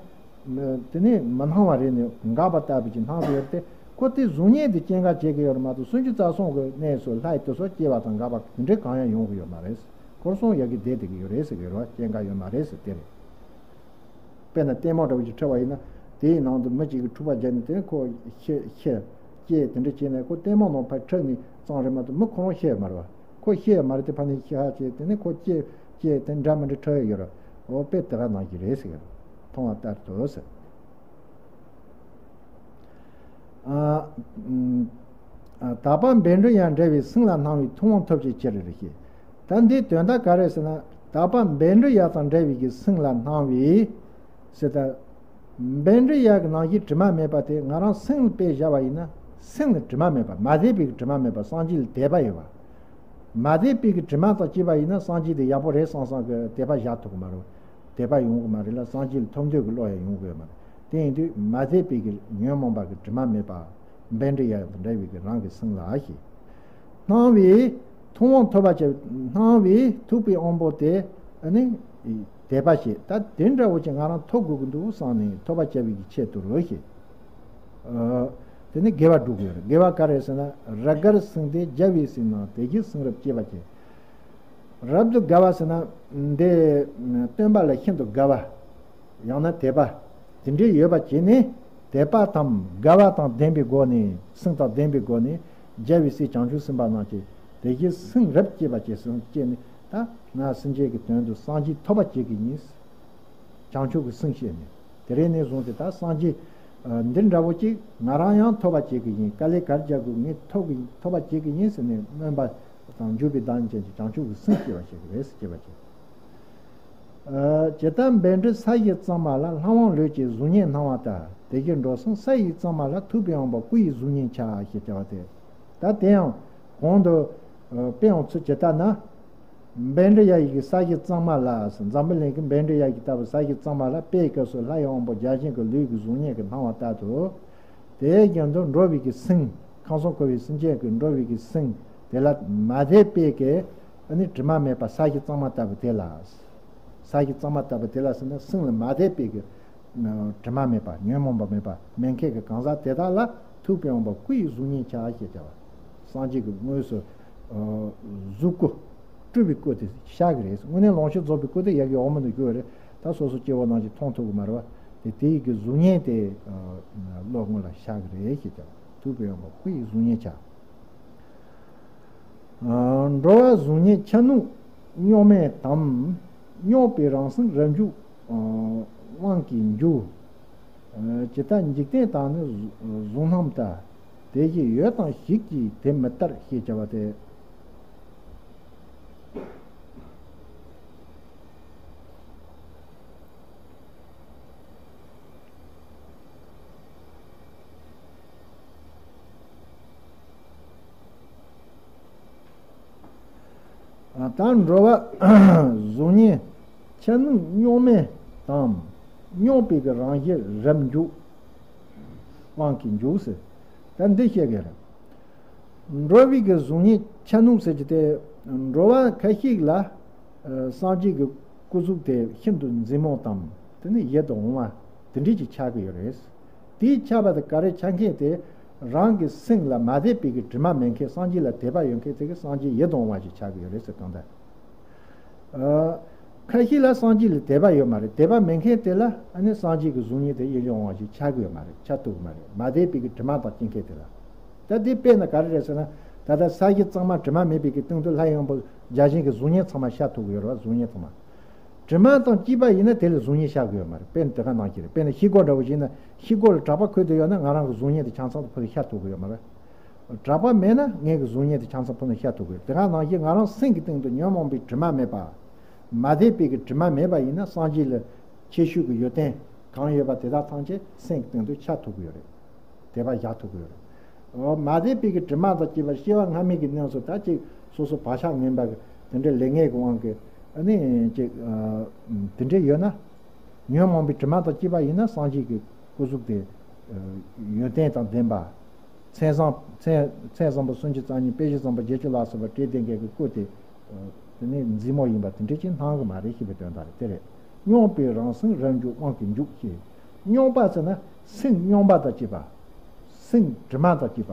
དེ་ནས་མི་སྣང་བ་རེད་ནས་འགག་པ་ལྟ་བུ་ཅིག་སྣང་དུ་ཡོད་དེ། ཁོ་དེ་གཟུགས་བརྙན་དེ་སྐྱེ་འགག་བྱེད་ཀྱི་ཡོད་རེད་མ་གཏོགས། སུམ་ཅུ་རྩ་གསུམ་གྱི་གནས་སུ་ལྷའི་དུས་སུ་སྐྱེ་བ་དང་འགག་པ་དེ་འདྲའི་གང་ཡང་ཡོང་གི་ཡོད་མ་རེད། ཁོ་རང་ཡ་གི་བསྡད་བསྡད་ཀྱི་ཡོད་རེད་ཟེར་གྱི་རེད་བ། སྐྱེ་འགག་ཡོད་མ་རེད་ཟེར་དེ་རེད། དཔེར་ན་ལྟད་མོ་འདྲ་བོ་ཞིག་འཁྲབ་པ་ཡིན་ན། དེའི་ནང་དུ་མི་གཅིག་གིས་འཁྲུག་པ་བརྒྱབ་ནས། དེ་ནས་ཁོ་ཤི་ཤི་སྐྱེ་དེ་འདྲ་བྱས་ནས། ཁོ་ལྟད་མོ་ནང་ཕར་འཁྲབ་ནས་བཙོང་རེད་མ་གཏོགས། མི་ཁོ་རང་ཤི་ཡོད་མ་རེད་བ། ཁོ་ཤི་ཡོད་མ་རེད། དེ་ཕར་ནས་ཤི་ཧ་བྱས། དེ་ནས་ཁོ་སྐྱེ་སྐྱེ་དེ་འདྲ་མི་འདྲ་འཁྲབ་ཡོད་རེད། འོ་དཔེ་དེ་ག་ནང་བཞིན་རེད་ཟེར་གྱི་རེད། མཐོང་བ་ལྟར་དུ་ཟེར། ཨ། ཨ། དག་པ་བཻ་ཌཱུརྱ་འདྲ་བའི་སེམས་ལ་སྣང་བའི་ཐུབ་དབང་ཐོབ་བྱའི་ཕྱིར་རེད་ཤེས། ད་འདིའི་དོན་དག་ག་རེ་ཟེར་ན། དག་པ་བཻ་ཌཱུརྱ་དང་འདྲ་བའི་གི་སེམས་ལ་སྣང་བའི་ཟེར། ད་བཻ་ཌཱུརྱ་གི་ནང་བཞིན་དྲི་མ་མེད་པ་དེ་ང་རང་སེམས་ལ་དཔེ་བཞག་པ་ཡིན་ན། སེམས་ལ་དྲི་མ་མེད་པ། མ་དད་པའི་གི་དྲི་མ་མེད་པ། སངས་རྒྱས་ལ་དད་པ་ཡོད་པ། མ་དད་པའི་གི་དྲི་མ་དང་བཅས་པ་ཡིན་ན། སངས་རྒྱས་དེ་ཡག་པོ་རེད་བསམ་བསམ་གི་དད་པ་བཞག་ཐུབ་ཀྱི་མ་རེད། དད་པ་ཡོང་གི་མ་རེད་ལ། སངས་རྒྱས་ལ་ཐུབ་འདོད་ཀྱི་བློ་ཡང་ཡོང་གི་ཡོད་མ་རེད། དེ་ཡིན་དུས་མ་དད་པའི་གི་ཉོན་མོངས་པ་གི་དྲི་མ་མེད་པ། བཻ་ཌཱུརྱ་དང་འདྲ་བའི་གི་རང་གི་སེམས་ལ་ཞེས། སྣང་བའི་ཐུབ་དབང་ཐོབ་པར་བྱ། སྣང་བའི་ཐུབ་པའི་དབང་པོ་དེ་ནི་དད་པ་བྱེད། ད་དེ་འདྲ་བོ་ཅིག་ང་རང་ཐོབ་དགོས་ཀྱི་འདུག་བསམ་ནས་ཐོབ་པར་བྱ་བའི་གི་ཆེད་དུ་རེད་ཞེས། ཨ། དེ་ནི་དགེ་བ་སྒྲུབ་དགོས་རེད། དགེ་བ་ག་རེ་ཟེར་ན། རབ་དགར་སེམས་དེ་རྒྱལ་བའི་སྲས་རྣམས། དེ་བཞིན་སེམས་རབ་བསྐྱེད་པར་བྱེད། རབ་ཏུ་དགའ་བ་ཟེར་ན། འདི་སྟོན་པ་ལ་ཤིན་ཏུ་དགའ་བ། ཡང་ན་དད་པ། དེ་འདྲའི་ཡོད་པ་བྱས་ནས། དད་པ་དང་དགའ་བ་དང་ལྡན་པའི་སྒོ་ནས། སེམས་དང་ལྡན་པའི་སྒོ་ནས། རྒྱལ་བའི་སྲས་བྱང་ཆུབ་སེམས་དཔའ་རྣམས་ཀྱིས་དེ་བཞིན་སེམས་རབ་བསྐྱེད་པ་བྱས་སོང་བསྐྱེད་ནས། ད་ང་སེམས་ཅན་གྱི་དོན་དུ་སངས་རྒྱས་ཐོབ་པ་བྱེད་ཀྱི་ཡིན། བྱང་ཆུབ་ཀྱི་སེམས་བསྐྱེད་ནས། དེ་རིང་ནས་བཟུང་སྟེ་ད་སངས་རྒྱས་འདི་འདྲ་བོ་ཅིག་ང་རང་ཡང་ཐོབ་པ་བྱེད་ཀྱི་ཡིན། དཀའ་ལས་ག་རེ་རྒྱག་དགོས། ངས་ཐོབ་ཀྱི་ཐོབ་པ་བྱེད་ཀྱི་ཡིན་ཟེར་ནས། སྨོན་པ་དང་འཇུག་པའི་བདག་ཉིད་ཅན་གྱི་བྱང་ཆུབ་ཀྱི་སེམས་བསྐྱེད་པ་ཞིག་རེད་ཟེར། བསྐྱེད་པ་བྱེད། ཇི་ལྟར་བཻ་ཌཱུརྱ་ས་ཡི་གཙང་མ་ལ། ལྷ་དབང་ལུས་ཀྱི་གཟུགས་བརྙན་སྣང་བ་ལྟར། དེ་བཞིན་འགྲོ་སེམས་ས་ཡི་གཙང་མ་ལ། ཐུབ་པའི་དབང་པོ་སྐུ་ཡི་གཟུགས་བརྙན་འཆར་ཞེས་བྱ་བ་སྟེ། ད་དེ་ཡང་གོང་དུ་དཔེ་ཡང་ཚུལ་ཇི་ལྟར་ན། བཻ་ཌཱུརྱ་ཡི་གི་ས་གཞི་གཙང་མ་ལ། འཛམ་བུ་གླིང་གི་བཻ་ཌཱུརྱ་ཡི་གི་ལྟ་བུ་ས་གཞི་གཙང་མ་ལ་དཔེའི་སྐབས་སུ་ལྷ་ཡི་དབང་པོ་བརྒྱ་བྱིན་གྱི་ལུས་ཀྱི་གཟུགས་བརྙན་གྱི་སྣང་བ་ལྟར་དུ། དེའི་རྒྱུན་དུ་འགྲོ་བའི་གི་སེམས། ཁམས་གསུམ་འཁོར་བའི་སེམས་ཅན་གྱི་འགྲོ་བའི་གི་སེམས་དེ་ལ་མ་དད་པའི་གི་ཨ་ནི་དྲི་མ་མེད་པ་ས་གཞི་གཙང་མ་ལྟ་བུ་དེ་ལ། ས་གཞི་གཙང་མ་ལྟ་བུ་དེ་ལ་ཟེར་ན། སེམས་ལ་མ་དད་པའི་གི་དྲི་མ་མེད་པ། ཉོན་མོངས་པ་མེད་པ། མེད་མཁན་གྱི་གང་ཟག་དེ་དག་ལ་ཐུབ་པའི་དབང་པོ་སྐུ་ཡི་གཟུགས་བརྙན་འཆར་ཞེས་བྱ་བ། སངས་རྒྱས་ཀྱི་དངོས་སུ་གཟུགས་སྐུ། སྤྲུལ་པའི་སྐུ་དེ་ཤར་གྱི་རེད། དངོས་གནས་ལོངས་སྤྱོད་རྫོགས་པའི་སྐུ་དེ་ཡ་གི་འོག་མ་དུ་གྱུར་བ་རེད། ད་སོ་སོ་སྐྱེ་བོ་རྣམས་ཀྱིས་མཐོང་ཐུབ་ཀྱི་མ་རེད་བ། དེ་དེ་ཡི་གི་གཟུགས་བརྙན་དེ་བློ་སྔོན་ལ་ཤར་གྱི་རེད་ཞེས་བྱ་བ། ཐུབ་པའི་དབང་པོ་སྐུ་ཡི་གཟུགས་བརྙན་འཆར། འགྲོ་བ་གཟུགས་བརྙན་འཆར་ནུས་རྙོག་མེད་དམ། རྙོག་པའི་རང་སེམས་རབ་འཇུག་དབང་གིས་འཇུག་ཇི་ལྟར་འཇིག་རྟེན་དག་ནི་གཟུགས་སྣང་ལྟར། དེ་བཞིན་འོད་དང་ཞིག་གིས་དེ་མི་ལྟར་ཞེས་བྱ་བ་སྟེ། ད་འགྲོ་བ་གཟུགས་བརྙན་འཆར་ནུས་རྙོག་མེད་དམ། རྙོག་པའི་གི་རང་བཞིན་རབ་འཇུག་དབང་གིས་འཇུག་ཟེར། ད་འདི་བཤད་གི་རེད། འགྲོ་བའི་གི་གཟུགས་བརྙན་འཆར་ནུས་ཟེར་གྱི་དེ། འགྲོ་བ་ཁ་ཤས་ལ་སངས་རྒྱས་ཀྱི་སྐུ་གཟུགས་དེ་ཤིན་ཏུ་མཛེས་མོ་དང་། དེ་ནི་ཡིད་དུ་འོང་བ་དེ་འདྲས་ཀྱི་འཆར་གི་ཡོད་རེད། དེའི་འཆར་བ་དེ་ག་རེ་འཆར་མཁན་དེ། རང་གི་སེམས་ལ་མ་དད་པའི་གི་དྲི་མ་མེད་མཁན། སངས་རྒྱས་ལ་དད་པ་ཡོད་མཁན་དེ་གི་སངས་རྒྱས་ཡིད་དུ་འོང་བ་ཞིག་འཆར་གི་ཡོད་རེད་ཟེར་གང་ལྟར། ཨ། ཁ་ཤས་ལ་སངས་རྒྱས་ལ་དད་པ་ཡོད་མ་རེད། དད་པ་མེད་མཁན་དེ་ལ་ཨ་ནི་སངས་རྒྱས་ཀྱི་གཟུགས་བརྙན་དེ་ཡིད་དུ་འོང་བ་ཞིག་འཆར་གི་ཡོད་མ་རེད། འཆར་ཐུབ་གི་མ་རེད། མ་དད་པའི་གི་དྲི་མ་དང་བཅས་མཁན་དེ་ལ། ད་དེ་དཔེར་ན་ག་རེ་རེད་ཟེར་ན། ད་ལྟ་ས་གཞི་གཙང་མ་དྲི་མ་མེད་པའི་གི་སྟེང་དུ་ལྷ་ཡི་དབང་པོ་བརྒྱ་བྱིན་གྱི་གཟུགས་བརྙན་ཚང་མ་ཤར་ཐུབ་གི་ཡོད་རེད་བ། གཟུགས་བརྙན་ཚང་མ། དྲི་མ་དང་བཅས་པ་ཡིན་ན་དེ་ལ་གཟུགས་བརྙན་ཤར་གི་ཡོད་མ་རེད། དཔེར་ན་དེ་ག་ནང་བཞིན་རེད། དཔེར་ན་ཤེལ་སྒོ་འདྲ་བོ་ཞིག་ན། ཤེལ་སྒོ་ལ་གྲགས་པ་འཁོད་དུ་ཡོད་ན། ང་རང་གི་གཟུགས་བརྙན་དེ་ཆ་ཚང་དུ་ཕུ་ནས་ཤར་ཐུབ་གི་ཡོད་མ་རེད། གྲགས་པ་མེད་ན་ངའི་གི་གཟུགས་བརྙན་དེ་ཆ་ཚང་ཕུ་ནས་ཤར་ཐུབ་གི་ཡོད། དེ་ག་ནང་བཞིན་ང་རང་སེམས་ཀྱི་སྟེང་དུ་ཉོན་མོངས་པའི་དྲི་མ་མེད་པ། མ་དད་པའི་གི་དྲི་མ་མེད་པ་ཡིན་ན། སངས་རྒྱས་ལ་ཁྱད་ཆོས་ཀྱི་ཡོན་ཏན་གང་ཡོད་པ་དེ་དག་ཐམས་ཅད་སེམས་ཀྱི་སྟེང་དུ་འཆར་ཐུབ་གི་ཡོད་རེད། དད་པ་བཞག་ཐུབ་ཀྱི་ཡོད་རེད། འོ། མ་དད་པའི་གི་དྲི་མ་དང་བཅས་པ་སྐྱེ་བ་སྔ་མའི་གི་གནས་སུ་ད་ཅིག་སོ་སོ་བག་ཆགས་ངན་པ་གི་དེ་འདྲའི་ལས་ངན་གི་དབང་གིས་ཨ་ནི་ཅིག་ཨ་དེ་འདྲའི་ཡོད་ན། ཉོན་མོངས་པའི་དྲི་མ་དང་བཅས་པ་ཡིན་ན། སངས་རྒྱས་ཀྱི་སྐུ་གཟུགས་དེ་ཨ་ཡོན་ཏན་དང་ལྡན་པ། མཚན་བཟང་མཚན་མཚན་བཟང་པོ་སུམ་ཅུ་རྩ་གཉིས། དཔེ་བཞི་བཟང་པོ་བརྒྱད་ཅུ་ལ་སོགས་པ་སྤྲས་ཏེ་འགས་ཀྱི་སྐུ་དེ་དེ་ནས་མཛེས་མོ་ཡིན་པ་དེ་འདྲ་ཅིག་སྣང་གི་མ་རེད་ཞེས་པའི་དོན་དག་རེད། དེ་རེད། རྙོག་པའི་རང་སེམས་རབ་འཇུག་དབང་གིས་འཇུག་ཅེས། རྙོག་པ་ཟེར་ན་སེམས་རྙོག་པ་དང་བཅས་པ། སེམས་དྲི་མ་དང་བཅས་པ།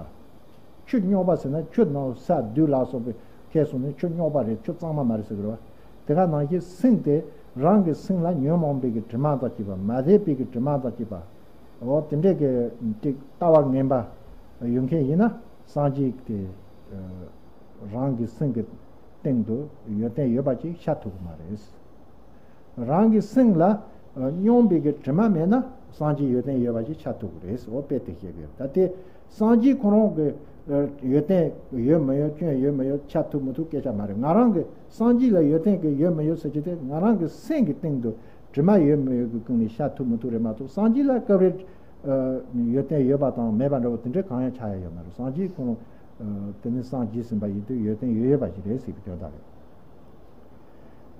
ཆུ་རྙོག་པ་ཟེར་ན་ཆུ་ནང་ས་རྡུལ་ལ་སོགས་པའི་ཁྱེར་སོང་ནས་ཆུ་རྙོག་པ་རེད། ཆུ་གཙང་མ་མ་རེད་ཟེར་གི་རེད་བ། དེ་ག་ནང་བཞིན་སེམས་དེ་རང་གི་སེམས་ལ་ཉོན་མོངས་པའི་གི་དྲི་མ་དང་བཅས་པ། མ་བདེ་བའི་གི་དྲི་མ་དང་བཅས་པ། འོ་དེ་འདྲའི་གི་ཅིག་ལྟ་བ་ངན་པ་ཡོད་མཁན་ཡིན་ན་སངས་རྒྱས་དེ་རང་གི་སེམས་ཀྱི་སྟེང་དུ་ཡོན་ཏན་ཡོད་པ་ཅིག་ཤར་ཐུབ་ཀྱི་མ་རེད། རང་གི་སེམས་ལ་ཨ་སྙོམས་པའི་གི་དྲི་མ་མེད་ན་སངས་རྒྱས་ཡོན་ཏན་ཡོད་པ་ཞིག་ཆགས་ཐུབ་ཀྱི་རེད། འོ་དཔེ་དེ་བཤད་ཀྱི་ཡོད། ད་དེ་སངས་རྒྱས་ཁོ་རང་གི་ཨ་ཡོན་ཏན་ཡོད་མི་ཡོད་སྐྱོན་ཡོད་མི་ཡོད་ཆགས་ཐུབ་མི་ཐུབ་སྐད་ཆ་མ་རེད། ང་རང་གི་སངས་རྒྱས་ལ་ཡོན་ཏན་གི་ཡོད་མི་ཡོད་ཟེར་རྒྱུ་དེ་ང་རང་གི་སེམས་ཀྱི་སྟེང་དུ་དྲི་མ་ཡོད་མི་ཡོད་ཀྱི་སྒང་ནས་ཤར་ཐུབ་མི་ཐུབ་རེད་མ་གཏོགས་སངས་རྒྱས་ལ་སྐབས་རེ་ཨ་ཡོན་ཏན་ཡོད་པ་དང་མེད་པ་འདྲ་བོ་དེ་འདྲ་གང་ཡང་ཆགས་ཡ་ཡོད་མ་རེད། སངས་རྒྱས་ཁོ་རང་ཨ་དེ་ནི་སངས་རྒྱས་ཟིན་པ་ཡིན་དུས་ཡོན་ཏན་ཡོད་ཡོད་པ་ཞིག་རེད་ཟེར་བའི་དོན་དག་རེད།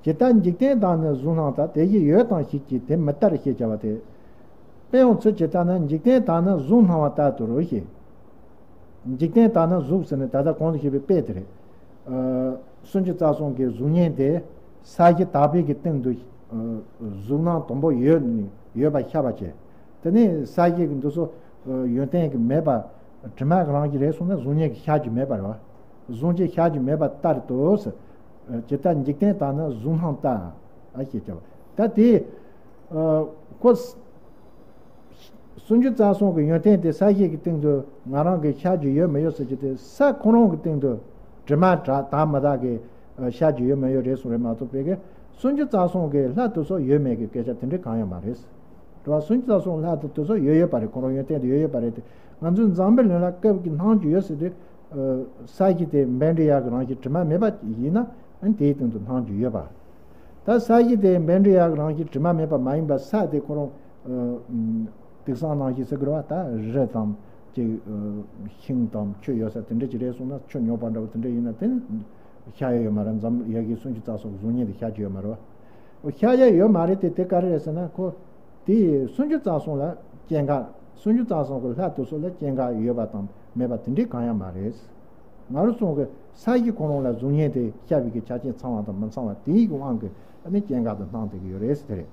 ཇི་ལྟར་འཇིག་རྟེན་དག་ནི་གཟུགས་སྣང་ལྟར། དེ་བཞིན་ཡོད་དང་བྱས་ཀྱི་དེ་མི་རྟག་ཞེས་བྱ་བ་སྟེ། དཔེ་ཡང་ཚུལ་ཇི་ལྟར་ན་འཇིག་རྟེན་དག་ནི་གཟུགས་སྣང་བ་ལྟར་དུ་རོ་ཞེས། འཇིག་རྟེན་དག་ནི་གཟུགས་ཟེར་ནས་ད་ལྟ་གོང་དུ་བཤད་པའི་དཔེ་དེ་རེད། ཨ་སུམ་ཅུ་རྩ་གསུམ་གྱི་གཟུགས་བརྙན་དེ་ས་གཞི་དག་པའི་གི་སྟེང་དུ་ཨ་གཟུགས་སྣང་དང་པོ་ཡོད་ནས་ཡོད་པ་ཤར་བ་བྱས། དེ་ནས་ས་གཞི་གི་འདི་ཚོ་ཨ་ཡོན་ཏན་གྱི་མེད་པ་དྲི་མ་གི་རང་བཞིན་རེད་སོང་ན་གཟུགས་བརྙན་གྱི་ཤར་རྒྱུ་མེད་པ་རེད་བ། གཟུགས་ཅན་ཤར་རྒྱུ་མེད་པ་ལྟར་དུ། ཇི་ལྟར་འཇིག་རྟེན་དག་ནི་གཟུགས་སྣང་ལྟར། ཨ་ཞེས་བྱ་བ། ད་དེ་ཨ་ཁོ་སུམ་ཅུ་རྩ་གསུམ་གྱི་ཡོན་ཏན་དེ་ས་གཞི་གི་སྟེང་དུ་ང་རང་གི་ཤར་རྒྱུ་ཡོད་མི་ཡོད་ཟེར་རྒྱུ་དེ་ས་ཁོ་རང་གི་སྟེང་དུ་དྲི་མ་དག་དག་མི་དག་གི་ཨ་ཤར་རྒྱུ་ཡོད་མི་ཡོད་རེད་སོང་རེད་མ་གཏོགས་པའི་གི་སུམ་ཅུ་རྩ་གསུམ་གི་ལྷ་དེ་ཚོ་ཡོད་མེད་ཀྱི་སྐད་ཆ་དེ་འདྲ་གང་ཡང་མ་རེད། དྲི་བ་སུམ་ཅུ་རྩ་གསུམ་ལྷ་དེ་དེ་ཚོ་ཡོད་ཡོད་པ་རེད། ཁོ་རང་ཡོན་ཏན་དེ་ཡོད་ཡོད་པ་རེད་དེ། ང་ཚོའི་འཛམ་བུའི་གླིང་ལ་སྐབས་ཀྱི་སྣང་རྒྱུ་ཡོད་ཟེར་དུས། ས་གཞི་དེ་བཻ་ཌཱུརྱ་གི་རང་བཞིན་དྲི་མ་མེད་པ་ཡིན་ན་ཨ་ནི་དེའི་སྟེང་དུ་སྣང་རྒྱུ་ཡོད་པ། ད་ས་གཞི་དེ་བཻ་ཌཱུརྱ་གི་རང་བཞིན་དྲི་མ་མེད་པ་མ་ཡིན་པ་ས་དེ་ཁོ་རང་དུག་སྲང་ནང་བཞིན་ཟེར་གི་རེད་བ། ད་རི་དང་ཅིག་ཤིང་དང་ཆུ་ཡོད་ས་དེ་འདྲ་ཅིག་རེད་སོང་ན་ཆུ་རྙོག་པ་འདྲ་བོ་དེ་འདྲ་ཡིན་ན་དེ་ནི་ཤར་ཡ་ཡོད་མ་རེད། འཛམ་ཡ་གི་སུམ་ཅུ་རྩ་གསུམ་གཟུགས་བརྙན་དེ་ཤར་རྒྱུ་ཡོད་མ་རེད་བ། ཤར་ཡ་ཡོད་མ་རེད་དེ་དེ་ག་རེ་རེད་ཟེར་ན་ཁོ། དེ་སུམ་ཅུ་རྩ་གསུམ་ལ་སྐྱེ་འགག་སུམ་ཅུ་རྩ་གསུམ་གྱི་ལྷ་དེ་ཚོ་ལ་སྐྱེ་འགག་ཡོད་པ་དང་མེད་པ་དེ་འདྲའི་གང་ཡང་མ་རེད། ང་རང་ཚོ་གི་ས་གཞི་ཁོ་རང་ལ་གཟུགས་བརྙན་དེ་ཤར་བའི་གི་ཆ་རྐྱེན་ཚང་བ་དང་མི་ཚང་བ་དེའི་གི་དབང་གིས་ཨ་ནི་སྐྱེ་འགག་དུ་སྣང་བསྡད་ཀྱི་ཡོད་རེད་ཟེར་དེ་རེད།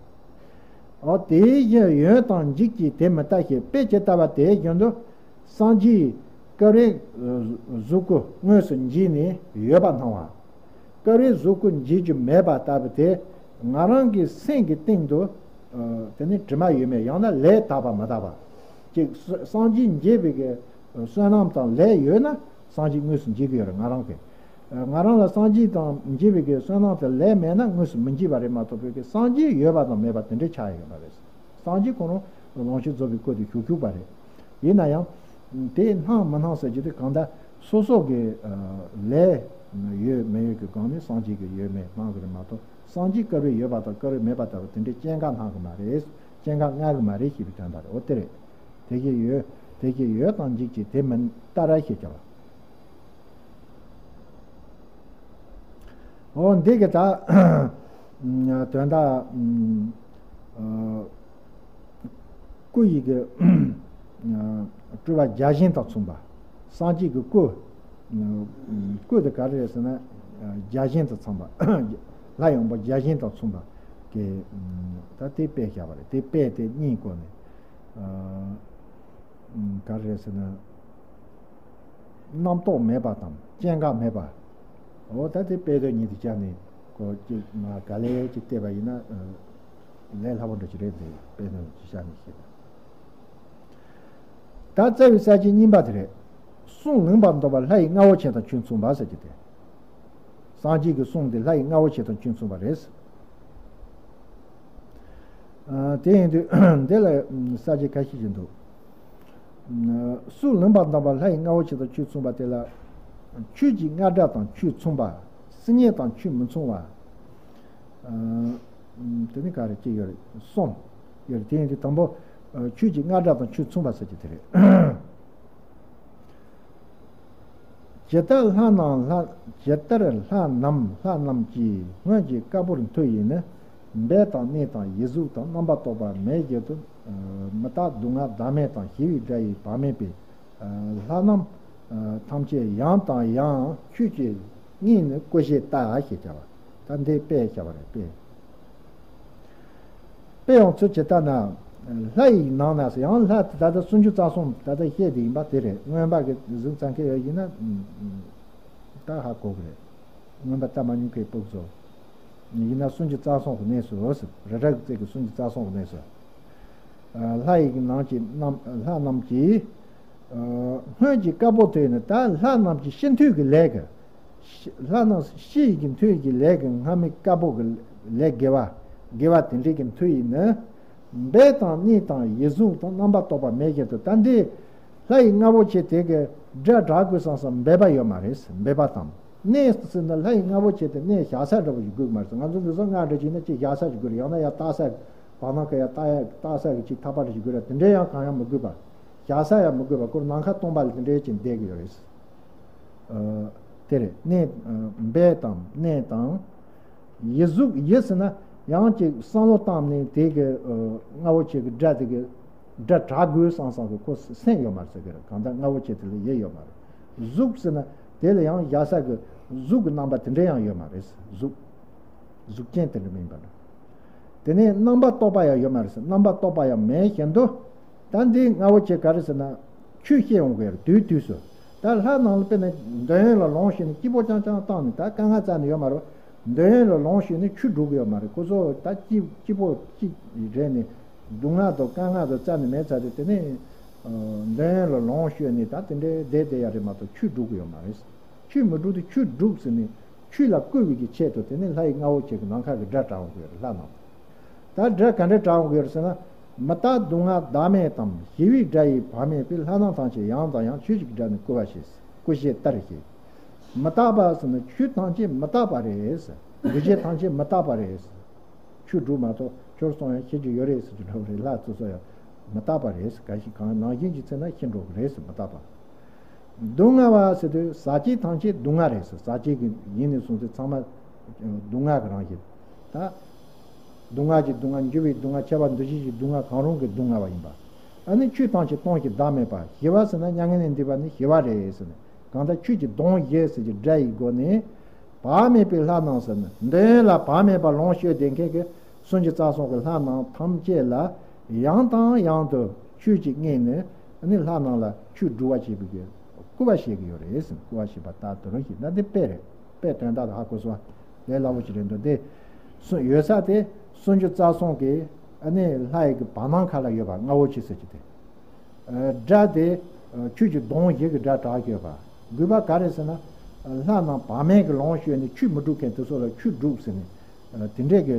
འོ་དེ་བཞིན་ཡོད་དང་འཇིག་ཀྱང་དེ་མི་རྟག་ཞེས། དཔེ་ཇི་ལྟ་བར་དེ་བཞིན་དུ། སངས་རྒྱས་སྐབས་རེ་གཟུགས་སྐུ་དངོས་སུ་མཇལ་ནས་ཡོད་པ་སྣང་བ། སྐབས་རེ་གཟུགས་སྐུ་མཇལ་རྒྱུ་མེད་པ་ལྟ་བུ་དེ་ང་རང་གི་སེམས་ཀྱི་སྟེང་དུ་དེ་ནི་དྲི་མ་ཡོད་མེད་ཡང་ན་ལས་དག་པ་མི་དག་པ་ཅིག་སངས་རྒྱས་མཇལ་བའི་གི་བསོད་ནམས་དང་ལས་ཡོད་ན་སངས་རྒྱས་དངོས་སུ་མཇལ་གི་ཡོད་རེད། ང་རང་གི་ང་རང་ལ་སངས་རྒྱས་དང་མཇལ་བའི་གི་བསོད་ནམས་དང་ལས་མེད་ན་དངོས་སུ་མི་མཇལ་བ་རེད་མ་གཏོགས་པའི་གི་སངས་རྒྱས་ཡོད་པ་དང་མེད་པ་དེ་འདྲའི་ཆགས་ཡོད་པ་རེད། སངས་རྒྱས་ཁོ་རང་ལོངས་སྤྱོད་རྫོགས་པའི་སྐུ་དེ་བཞུགས་བཞུགས་པ་རེད། ཡིན་ན་ཡང་དེ་སྣང་མི་སྣང་ཟེར་རྒྱུ་དེ་གང་ལྟར་སོ་སོ་གི་ལས་ཡོད་མེད་ཡོད་ཀྱི་སྒང་ནས་སངས་རྒྱས་ཀྱི་ཡོད་མེད་སྣང་གི་རེད་མ་གཏོགས་སངས་རྒྱས་སྐབས་རེ་ཡོད་པ་དང་སྐབས་རེ་མེད་པ་ལྟ་བུ་དེ་འདྲའི་སྐྱེ་འགག་སྣང་གི་མ་རེད། སྐྱེ་འགག་མངའ་གི་མ་རེད་ཞེས་པའི་དོན་དག་རེད། འོ་དེ་རེད། དེ་བཞིན་ཡོད་དེ་བཞིན་ཡོད་དང་འཇིག་ཅིང་དེ་མི་རྟག་ར་ཞེས་བྱ་བ། འོ་འདི་གི་ད་དོན་དག་སྐུ་ཡི་གི་སྤྲུལ་པ་བརྒྱ་བྱིན་དང་མཚུངས་པ། སངས་རྒྱས་ཀྱི་སྐུ་སྐུ་དེ་ག་རེ་རེད་ཟེར་ན་བརྒྱ་བྱིན་དང་མཚུངས་པ། ལྷ་ཡང་པོ་བརྒྱ་བྱིན་དང་མཚུངས་པ་གི་ད་དེ་དཔེ་བཞག་པ་རེད། དེ་དཔེ་དེ་གཉིས་སྐོར་ནས། ག་རེ་ཟེར་ན། རྣམ་རྟོག་མེད་པ་དང་སྐྱེ་འགག་མེད་པ། འོ་ད་དེ་དཔེ་དོན་གཉིས་དེ་བྱས་ནས་ཁོ་ཅིག་མ་ག་ལེ་ཅིག་བལྟས་པ་ཡིན་ན་ལས་སླ་པོ་འདྲ་ཅིག་རེད་དེ་དཔེ་དོན་ཅིག་བྱས་ནས་ཤེས་པ། ད་རྩ་བའི་ས་བཅད་གཉིས་པ་དེ་རེད། གསུང་ལུང་པར་འདོགས་པ་ལྷ་ཡི་རྔ་བོ་ཆེ་དང་ཆོས་མཚུངས་པ་ཟེར་གྱི་དེ། སངས་རྒྱས་ཀྱི་གསུང་དེ་ལྷ་ཡི་རྔ་བོ་ཆེ་དང་ཆོས་མཚུངས་པ་རེད། ཨ་དེ་ཡིན་དུས་འདི་ལ་ས་བཅད་ཁ་ཤས་ཤིག་འདུག་གསུང་ལུང་པར་འདོགས་པ་ལྷ་ཡི་རྔ་བོ་ཆེ་དང་ཆོས་མཚུངས་པ་དེ་ལ། ཆོས་ཀྱི་རྔ་སྒྲ་དང་ཆོས་མཚུངས་པ། སིལ་སྙན་དང་ཆོས་མི་མཚུངས་པ། ཨ་དེ་ནི་ག་རེ་ཅི་ཡོད་རེད་གསུམ་ཡོད་རེད། དེ་ཡིན་དུས་དང་པོ་ཆོས་ཀྱི་རྔ་སྒྲ་དང་ཆོས་མཚུངས་པ་ཟེར་གྱི་དེ་རེད། ཇི་ལྟར་ལྷ་རྣམས་ལྷ། ཇི་ལྟར་ལྷ་རྣམས་ལྷ་རྣམས་ཀྱིས། སྔོན་གྱི་དཀར་པོར་མཐོ་ཡིས་ནི། འབད་དང་གནས་དང་ཡིད་གཟུགས་དང་། རྣམ་པར་རྟོག་པ་མེད་བརྒྱད་དུ། མི་རྟག་སྡུག་བསྔལ་བདག་མེད་དང་། ཞི་བའི་སྒྲ་ཡིས་བག་མེད་པའི། ལྷ་རྣམས་ཐམས་ཅད་ཡང་དང་ཡང་། ཆོས་ཀྱི་སྙིང་ནི་བཀོད་བྱས་ལྟ། ཞེས་བྱ་བ། ད་འདི་དཔེ་བྱ་བ་རེད་དཔེ། དཔེ་ཡང་ཚུལ་ཇི་ལྟར་ན། ལྷ་ཡི་ནང་ན་ཟེར་ཡང་ལྷ་དེ་ད་ལྟ་སུམ་ཅུ་རྩ་གསུམ་ད་ལྟ་བཤད་དེ་ཡིན་པ་དེ་རེད། མངོན་པ་གི་གཟུགས་ཙམ་གྱི་ཡོད་ཡིན་ན་ད་ཧ་གོ་གི་རེད། མངོན་པ་ལྟ་མ་མྱོང་མཁན་ཕུགས་སོ། ཡིན་ན་སུམ་ཅུ་རྩ་གསུམ་གི་གནས་སུ་རེ་རེ་གི་རྩེ་གི་སུམ་ཅུ་རྩ་གསུམ་གི་གནས་སུ། ལྷ་ཡི་ནང་གི་རྣམས་ལྷ་རྣམས་ཀྱིས། སྔོན་གྱི་དཀར་པོ་དེ་ནི་ད་ལྷ་རྣམས་ཀྱི་ཕྱི་མཐུས་ཀྱི་ལས་ཀྱི། ལྷ་རྣམས་ཕྱི་ཡི་གི་མཐུས་ཀྱི་ལས་ཀྱི་སྔ་མའི་དཀར་པོ་གི་ལས་དགེ་བ། དགེ་བ་དེ་འདྲའི་གི་མཐུ་ཡིས་ནི། འབད་དང་གནས་དང་ཡིད་གཟུགས་དང་རྣམ་པར་རྟོག་པ་མེད་བཞིན་དུ་ད་འདི། ལྷ་ཡི་ལྔ་པོ་ཆེ་དེ་གི་སྒྲ་གྲགས་དགོས་བསམ་བསམ་འབད་པ་ཡོད་མ་རེད། འབད་པ་དང་གནས་ཟེར་ན་ལྷ་ཡི་ལྔ་པོ་ཆེ་དེ་གནས་བཞག་ས་འདྲ་པོ་ཞིག་དགོས་མ་རེད། ང་ཚོ་འདི་ཚོ་སྔགས་འདྲ་བྱས་ན་ཅིག་བཞག་ས་ཞིག་དགོས་རེད། ཡང་ན་ཡར་བཏགས་ས་བར་སྣང་ཁ་ཡར་བཏགས་ཡ་བཏགས་ས་གི་ཅིག་ཐག་པ་འདྲ་ཞིག་དགོས་རེད། དེ་འདྲའི་ཡང་གང་ཡང་མི་དགོས་པ། བཞག་ས་ཡང་མི་དགོས་པ་ཁོ་ནམ་མཁའ་སྟོང་པ་ལ་དེ་འདྲའི་ཅིག་བསྡད་ཀྱི་ཡོད་རེད། དེ་རེད། གནས་འབད་དང་གནས་དང་། ཡིད་གཟུགས་ཡིད་ཟེར་ན་ཡང་ཅིག་བསམ་བློ་བཏང་ནས་དེ་གི་ལྔ་པོ་ཆེ་གི་སྒྲ་དེ་གི་སྒྲ་གྲགས་དགོས་བསམ་བསམ་གི་ཁོ་སེམས་ཡོད་མ་རེད་ཟེར་གི་རེད། གང་ལྟར་ལྔ་པོ་ཆེ་དེ་ལ་ཡིད་ཡོད་མ་རེད། གཟུགས་ཟེར་ན་དེ་ལ་ཡང་བཞག་ས་གི་གཟུགས་ཀྱི་རྣམ་པ་དེ་འདྲ་ཡང་ཡོད་མ་རེད། གཟུགས་གཟུགས་ཅན་དེ་འདྲ་མིན་པ་ལ། དེ་ནས་རྣམ་པར་རྟོག་པ་ཡང་ཡོད་མ་རེད་ཟེར། རྣམ་པར་རྟོག་པ་ཡང་མེད་བཞིན་དུ། ད་འདི་ལྔ་པོ་ཆེ་ག་རེ་ཟེར་ན། ཆོས་བཤད་འོང་གི་ཡོད་རེད་དུས་དུས་སུ། ད་ལྷ་རྣམས་ལ་དཔེར་ན་འདོད་ཡོན་ལ་ལོངས་སྤྱོད་ནས་སྐྱིད་པོ་རྐྱང་རྐྱང་བཏང་ནས་ད་དཀའ་ངལ་རྩ་ནས་ཡོད་མ་རེད། འདོད་ཡོན་ལ་ལོངས་སྤྱོད་ནས་ཆོས་སྒྲུབ་གི་ཡོད་མ་རེད། ཁོ་ཚོ་ད་སྐྱིད་སྐྱིད་པོ་གཅིག་རེད་ནས་སྡུག་བསྔལ་དང་དཀའ་ངལ་དང་རྩ་ནས་མེད་ཚར་དུས་དེ་ནས་འདོད་ཡོན་ལ་ལོངས་སྤྱོད་ནས་ད་དེ་འདྲའི་བསྡད་བསྡད་ཡ་རེད་མ་གཏོགས་ཆོས་སྒྲུབ་གི་ཡོད་མ་རེད། ཆོས་མི་སྒྲུབ་དུས་ཆོས་སྒྲུབ་ཟེར་ནས་ཆོས་ལ་བསྐུལ་བའི་གི་ཆེད་དུ་དེ་ནས་ལྷ་ཡི་ལྔ་པོ་ཆེ་གི་ནམ་མཁའ་གི་སྒྲ་གྲགས་འོང་གི་ཡོད་རེད་ལྷ་རྣམས། ད་སྒྲ་ག་འདྲ་གྲགས་འོང་གི་ཡོད་རེད་ཟེར་ན། མི་རྟག་སྡུག་བསྔལ་བདག་མེད་དང་ཞི་བའི་སྒྲ་ཡིས་བག་མེད་པའི་ལྷ་རྣམས་ཐམས་ཅད་ཡང་དང་ཡང་ཆོས་ཀྱི་སྒྲ་ནི་བསྐུལ་བ་ཞེས་བསྐུལ་བྱེད་ལྟར་ཞེས། མི་རྟག་པ་ཟེར་ན་ཆོས་ཐམས་ཅད་མི་རྟག་པ་རེད། འདུ་བྱེད་ཐམས་ཅད་མི་རྟག་པ་རེད། ཆོས་སྒྲུབ་མ་གཏོགས་ཆོས་སོང་ཡང་ཤེས་ཀྱི་ཡོད་རེད་ཟེར་གྱི་འདྲ་བོ་རེད། ལྷ་ཚོ་སོ་ཡང་མི་རྟག་པ་རེད་ཟེར། གང་ཞིག་གང་ནང་བཞིན་གྱི་ཚེ་ན་ཤི་འགྲོ་གི་རེད་ཟེར་མི་རྟག་པ། སྡུག་བསྔལ་བ་ཟེར་དུས་ཟག་བཅས་ཐམས་ཅད་སྡུག་བསྔལ་རེད་ཟེར། ཟག་བཅས་ཀྱི་ཡིན་ནས་བཟུང་སྟེ་ཚང་མ་སྡུག་བསྔལ་གྱི་རང་བཞིན། ད་སྡུག་བསྔལ་གྱི་སྡུག་བསྔལ་འགྱུར་བའི་སྡུག་བསྔལ་ཁྱབ་པ་འདུ་བྱེད་ཀྱི་སྡུག་བསྔལ་གང་རུང་གི་སྡུག་བསྔལ་བ་ཡིན་པ། ཨ་ནི་ཆོས་ཐམས་ཅད་སྟོང་ཞིང་བདག་མེད་པ་ཞི་བ་ཟེར་ན་མྱ་ངན་ལས་འདས་པ་ནི་ཞི་བ་རེད་ཟེར་ནས་གང་ལྟར་ཆོས་ཀྱི་དོན་ཞེས་ཟེར་གྱི་སྒྲ་ཡི་སྒོ་ནས། བག་མེད་པའི་ལྷ་རྣམས་ཟེར་ན་འདོད་ཡོན་ལ་བག་མེད་པར་ལོངས་སྤྱོད་བསྡད་མཁན་གྱི་སུམ་ཅུ་རྩ་གསུམ་གྱི་ལྷ་རྣམས་ཐམས་ཅད་ལ་ཡང་དང་ཡང་དུ་ཆོས་ཀྱི་དངོས་ནི་ནི་ལྷ་རྣམས་ལ་ཆོས་སྒྲུབ་པ་བྱེད་པའི་གི་བསྐུལ་བ་བྱེད་ཀྱི་ཡོད་རེད་ཟེར། བསྐུལ་བ་བྱེད་པ་ལྟར་དུ་རང་བཞིན་ན་འདི་དཔེ་རེད། དཔེ་དོན་དག་ལ་ཧ་གོ་སོང་བ་ལས་སླ་བོ་ཅིག་རེད་འདུག་དེ་སུ་ཡོད་ས་དེ་སུམ་ཅུ་རྩ་གསུམ་གྱི་ཨ་ནི་ལྷ་ཡི་གི་བར་སྣང་ཁ་ལ་ཡོད་པ་ལྔ་པོ་ཆེ་ཟེར་གྱི་དེ། སྒྲ་དེ་ཆོས་ཀྱི་གདངས་བཞི་གི་སྒྲ་གྲགས་ཡོད་པ། དགོས་པ་ག་རེ་ཟེར་ན། ལྷ་རྣམས་བག་མེད་ཀྱི་ལོངས་སྤྱོད་ནས་ཆོས་མི་སྒྲུབ་མཁན་དེ་ཚོ་ལ་ཆོས་སྒྲུབ་ཟེར་ནས། དེ་འདྲས་ཀྱི་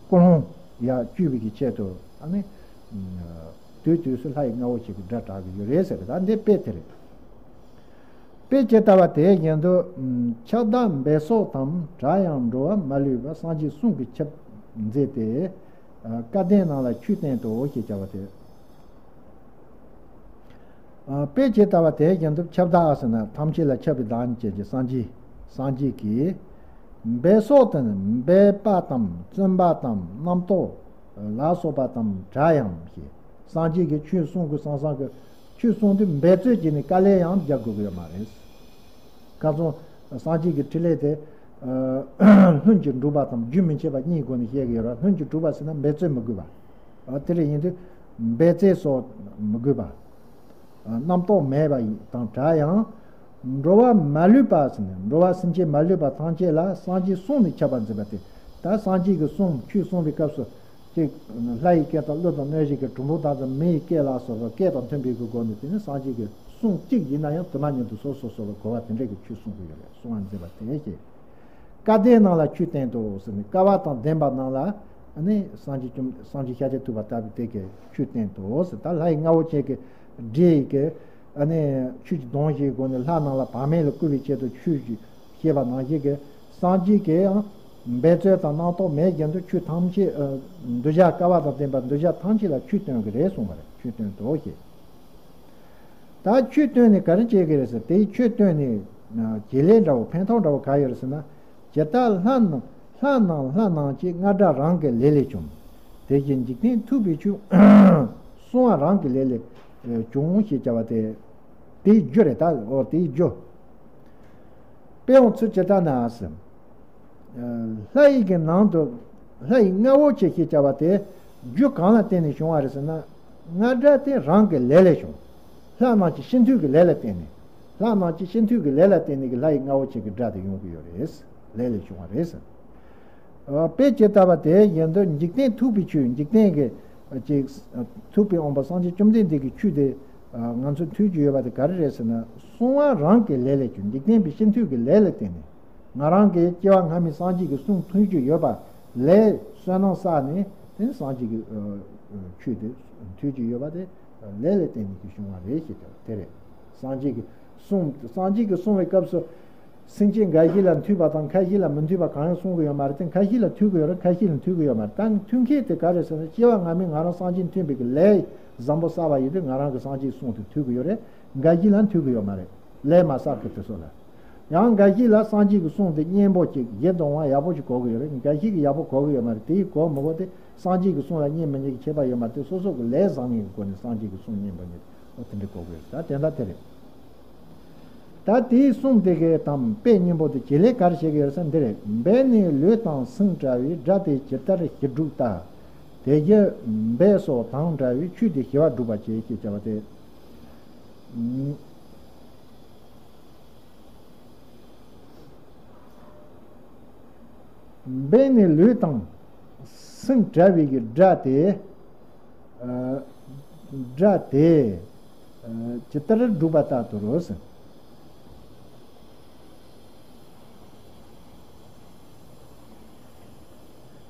ཀུན་སློང་ཡར་བཅོས་པའི་གི་ཆེད་དུ་ཨ་ནི། དུས་དུས་སུ་ལྷ་ཡི་ལྔ་པོ་ཆེ་གི་སྒྲ་གྲགས་ཀྱི་ཡོད་རེད་ཟེར་གི་ད་འདི་དཔེ་དེ་རེད། དཔེ་ཇི་ལྟ་བ་དེ་བཞིན་དུ། ཁྱབ་བདག་འབད་སོགས་དང་བྲལ་ཡང་འགྲོ་བ་མ་ལུས་པ་སངས་རྒྱས་གསུམ་གྱིས་ཁྱབ་མཛད་དེ། སྐལ་ལྡན་རྣམས་ལ་ཆོས་བསྟན་ཏོ་ཞེས་བྱ་བ་སྟེ། དཔེ་ཇི་ལྟ་བ་དེ་བཞིན་དུ་ཁྱབ་བདག་ཟེར་ན་ཐམས་ཅད་ལ་ཁྱབ་པའི་བདག་ཉིད་ཅན་གྱི་སངས་རྒྱས། སངས་རྒྱས་ཀྱིས། འབད་སོགས་དང་འབད་པ་དང་བརྩོན་པ་དང་རྣམ་རྟོག་ལ་སོགས་པ་དང་བྲལ་ཡང་ཞེས། སངས་རྒྱས་ཀྱིས་ཆོས་གསུང་དགོས་བསམ་བསམ་གྱི་ཆོས་གསུང་དུས་འབད་རྩོལ་བྱས་ནས་དཀའ་ལས་ཡང་རྒྱག་དགོས་ཀྱི་ཡོད་མ་རེད། ཁ་སང་སངས་རྒྱས་ཀྱི་ཕྲིན་ལས་དེ། ལྷུན་གྱིས་གྲུབ་པ་དང་རྒྱུན་མི་འཆད་པ་གཉིས་སྒོ་ནས་བཤད་ཀྱི་ཡོད་ར། ལྷུན་གྱིས་གྲུབ་པ་ཟེར་ན་འབད་རྩོལ་མི་དགོས་པ། དེ་རེད་ཡིན་དུས། འབད་རྩོལ་སོགས་མི་དགོས་པ། རྣམ་རྟོག་མེད་པ་དང་བྲལ་ཡང་། འགྲོ་བ་མ་ལུས་པ་ཟེར་ནས་འགྲོ་བ་སེམས་ཅན་མ་ལུས་པ་ཐམས་ཅད་ལ་སངས་རྒྱས་གསུམ་ནས་ཁྱབ་པར་མཛད་པ་སྟེ། ད་སངས་རྒྱས་ཀྱི་གསུང་ཆོས་གསུང་བའི་སྐབས་སུ། ཅིག་ལྷ་ཡི་སྐད་དང་ཀླུ་དང་གནོད་སྦྱིན་གྱི་གྲུབ་པ་དང་མི་ཡི་སྐད་ལ་སོགས་པ་སྐད་དང་མཐུན་པའི་གི་སྒོ་ནས་དེ་ནི་སངས་རྒྱས་ཀྱི་གསུང་གཅིག་ཡིན་ན་ཡང་དུ་མ་ཉིད་དུ་སོ་སོ་སོ་ལ་གོ་བ་དེ་འདྲ་གི་ཆོས་གསུང་གི་ཡོད་རེད། གསུང་བ་མཛད་པ་དེ་ཞེས། སྐལ་ལྡན་རྣམས་ལ་ཆོས་བསྟན་ཏོ་ཟེར་ནས་སྐལ་བ་དང་ལྡན་པ་རྣམས་ལ་ནི་སངས་རྒྱས་བཅོམ་སངས་རྒྱས་ཤཱཀྱ་ཐུབ་པ་ལྟ་བུའི་དེ་གའི་ཆོས་བསྟན་ཏོ་ཟེར། ད་ལྷ་ཡི་ལྔ་པོ་ཆེ་གི་སྒྲ་ཡི་གི་ནི་ཆོས་ཀྱི་གདངས་བཞིའི་སྒོ་ནས་ལྷ་རྣམས་ལ་བག་མེད་ལ་བསྐུལ་བའི་ཆེད་དུ་ཆོས་ཀྱི་བཤད་པ་ནང་བཞིན་གྱི་སངས་རྒྱས་ཀྱིས་ཡང་འབད་རྩོལ་དང་རྣམ་རྟོག་མེད་བཞིན་དུ་ཆོས་ཐམས་ཅད་ཨ་གདུལ་བྱ་སྐལ་བ་དང་ལྡན་པ་གདུལ་བྱ་ཐམས་ཅད་ལ་ཆོས་སྟོན་གྱི་རེད་གསུངས་པ་རེད། ཆོས་སྟོན་ཏོ་ཞེས། ད་ཆོས་སྟོན་ནས་ག་རེ་བྱེད་ཀྱི་རེད་ཟེར། དེའི་ཆོས་སྟོན་ནས་བྱེད་ལས་འདྲ་བོ་ཕན་ཐོགས་འདྲ་བོ་ག་ཡོད་རེད་ཟེར་ན། ཇི་ལྟར་ལྷ་རྣམས་ལྷ་རྣམས་ལྷ་རྣམས་ཀྱི་རྔ་སྒྲ་རང་གི་ལས་ལས་བྱུང་། དེ་བཞིན་འཇིག་རྟེན་ཐུབ་པའི་ཆོས་གསུང་བ་རང་གི་ལས་ལས་བྱུང་ཞེས་བྱ་བ་སྟེ། དེའི་རྒྱུ་རེད་ད། འོ་དེའི་རྒྱུ། དཔེ་འོང་ཚུལ་ཇི་ལྟར་ན་ཟེར། ལྷ་ཡི་གི་ནང་དུ་ལྷ་ཡི་ལྔ་པོ་ཆེ་ཞེས་བྱ་བ་དེ་ རྒྱུ་གང་ལ་བརྟེན་ནས་བྱུང་བ་རེད་ཟེར་ན། སྔ་དགྲ་དེ་རང་གི་ལས་ལས་བྱུང་། ལྷ་རྣམས་ཀྱི་སྤྱི་མཐུས་ཀྱི་ལས་ལ་བརྟེན་ནས། ལྷ་རྣམས་ཀྱི་སྤྱི་མཐུས་ཀྱི་ལས་ལ་བརྟེན་ནས་ཀྱི་ལྷ་ཡི་མངའ་འོག་ཅན་གྱི་དགྲ་དེ་ཡོང་གི་ཡོད་རེད། ལས་ལས་བྱུང་བ་རེད། དཔེ་ཇི་ལྟ་བ་དེ་བཞིན་དུ་འཇིག་རྟེན་ཐུབ་པའི་ཆོས། འཇིག་རྟེན་གྱི་ཅིག་ཐུབ་པའི་དབང་པོ་སངས་རྒྱས་བཅོམ་ལྡན་འདས་ཀྱི་ཆོས་དེ་ང་ཚོ་ཐོས་རྒྱུ་ཡོད་པ་དེ་ག་རེ་རེད་ཟེར་ན། གསང་བ་རང་གི་ལས་ལས་བྱུང་། འཇིག་རྟེན་པའི་སྤྱི་མཐུས་ཀྱི་ལས་ལ་བརྟེན་ནས། ང་རང་གིས་སྐྱེ་བ་སྔ་མའི་སངས་རྒྱས་ཀྱི་གསུང་ཐོས་རྒྱུ་ཡོད་པ་ལས་བསོད་ནམས་བསགས་ནས། དེ་ནི་སངས་རྒྱས་ཀྱི་ཆོས་དེ་ཐོས་རྒྱུ་ཡོད་པ་དེ་ལས་ལ་བརྟེན་ནས་ཀྱི་བྱུང་བ་རེད་ཞེས་བྱ་བ་དེ་རེད། སངས་རྒྱས་ཀྱི་གསུང་། སངས་རྒྱས་ཀྱིས་གསུང་བའི་སྐབས་སུ། སེམས་ཅན་འགའ་ཞིག་ལ་མཐུན་པ་དང་ཁ་ཤས་ལ་མི་མཐུན་པ་གང་ཡང་གསུང་གི་ཡོད་མ་རེད་དེ། ཁ་ཤས་ལ་མཐུན་གི་ཡོད་རེད། ཁ་ཤས་ལ་མཐུན་གི་ཡོད་མ་རེད། ད་མཐུན་མཁན་དེ་ག་རེ་ཟེར་ན། སྐྱེ་བ་སྔ་མའི་ང་རང་སངས་རྒྱས་མཐུན་པའི་གི་ལས་བཟང་པོ་བསགས་པ་ཡིན་དུས་ང་རང་གི་སངས་རྒྱས་གསུང་དེ་མཐུན་གི་ཡོད་རེད། འགའ་ཞིག་ལ་མཐུན་གི་ཡོད་མ་རེད། ལས་མ་བསགས་གི་དེ་ཚོ་ལ། ཡང་འགའ་ཞིག་ལ་སངས་རྒྱས་ཀྱི་གསུང་དེ་སྙན་པོ་ཅིག་ཡིད་དུ་འོང་བ་ཡག་པོ་ཅིག་གོ་གི་ཡོད་རེད། འགའ་ཞིག་གིས་ཡག་པོ་གོ་གི་ཡོད་མ་རེད། དེ་ཡིས་གོ་མི་གོ་དེ་སངས་རྒྱས་ཀྱི་གསུང་ལ་སྙན་མི་སྙན་གྱི་ཁྱད་པར་ཡོད་མ་རེད་དེ། སོ་སོ་གི་ལས་བཟང་ངན་གྱི་སྒོ་ནས་སངས་རྒྱས་ཀྱི་གསུང་སྙན་པོ་ཉིད་འོ་དེ་འདྲ་གོ་གི་ཡོད་རེད། ད་དེ་འདྲ་དེ་རེད། ད་དེའི་གསུང་དེ་གའི་དམ་དཔེ་སྙིང་པོ་དེ་བྱེད་ལས་ག་རེ་བྱེད་ཀྱི་ཡོད་ཟེར་ན་འདི་རེད། འབད་ནས་ལུས་དང་སེམས་བྲལ་བའི་དགྲ་དེ་ཇི་ལྟར་ཞི་དྲུག་ལྟ། དེ་བཞིན་འབད་སོགས་དང་བྲལ་བའི་ཆོས་དེ་ཞི་བར་སྒྲུབ་པར་བྱེད་ཅེས་བྱ་བ་སྟེ། འབད་ནས་ལུས་དང་སེམས་བྲལ་བའི་གི་དགྲ་དེ། ཨ། དགྲ་དེ། ཨ། ཇི་ལྟར་སྒྲུབ་པ་ལྟར་དུ་རོ་ཟེར།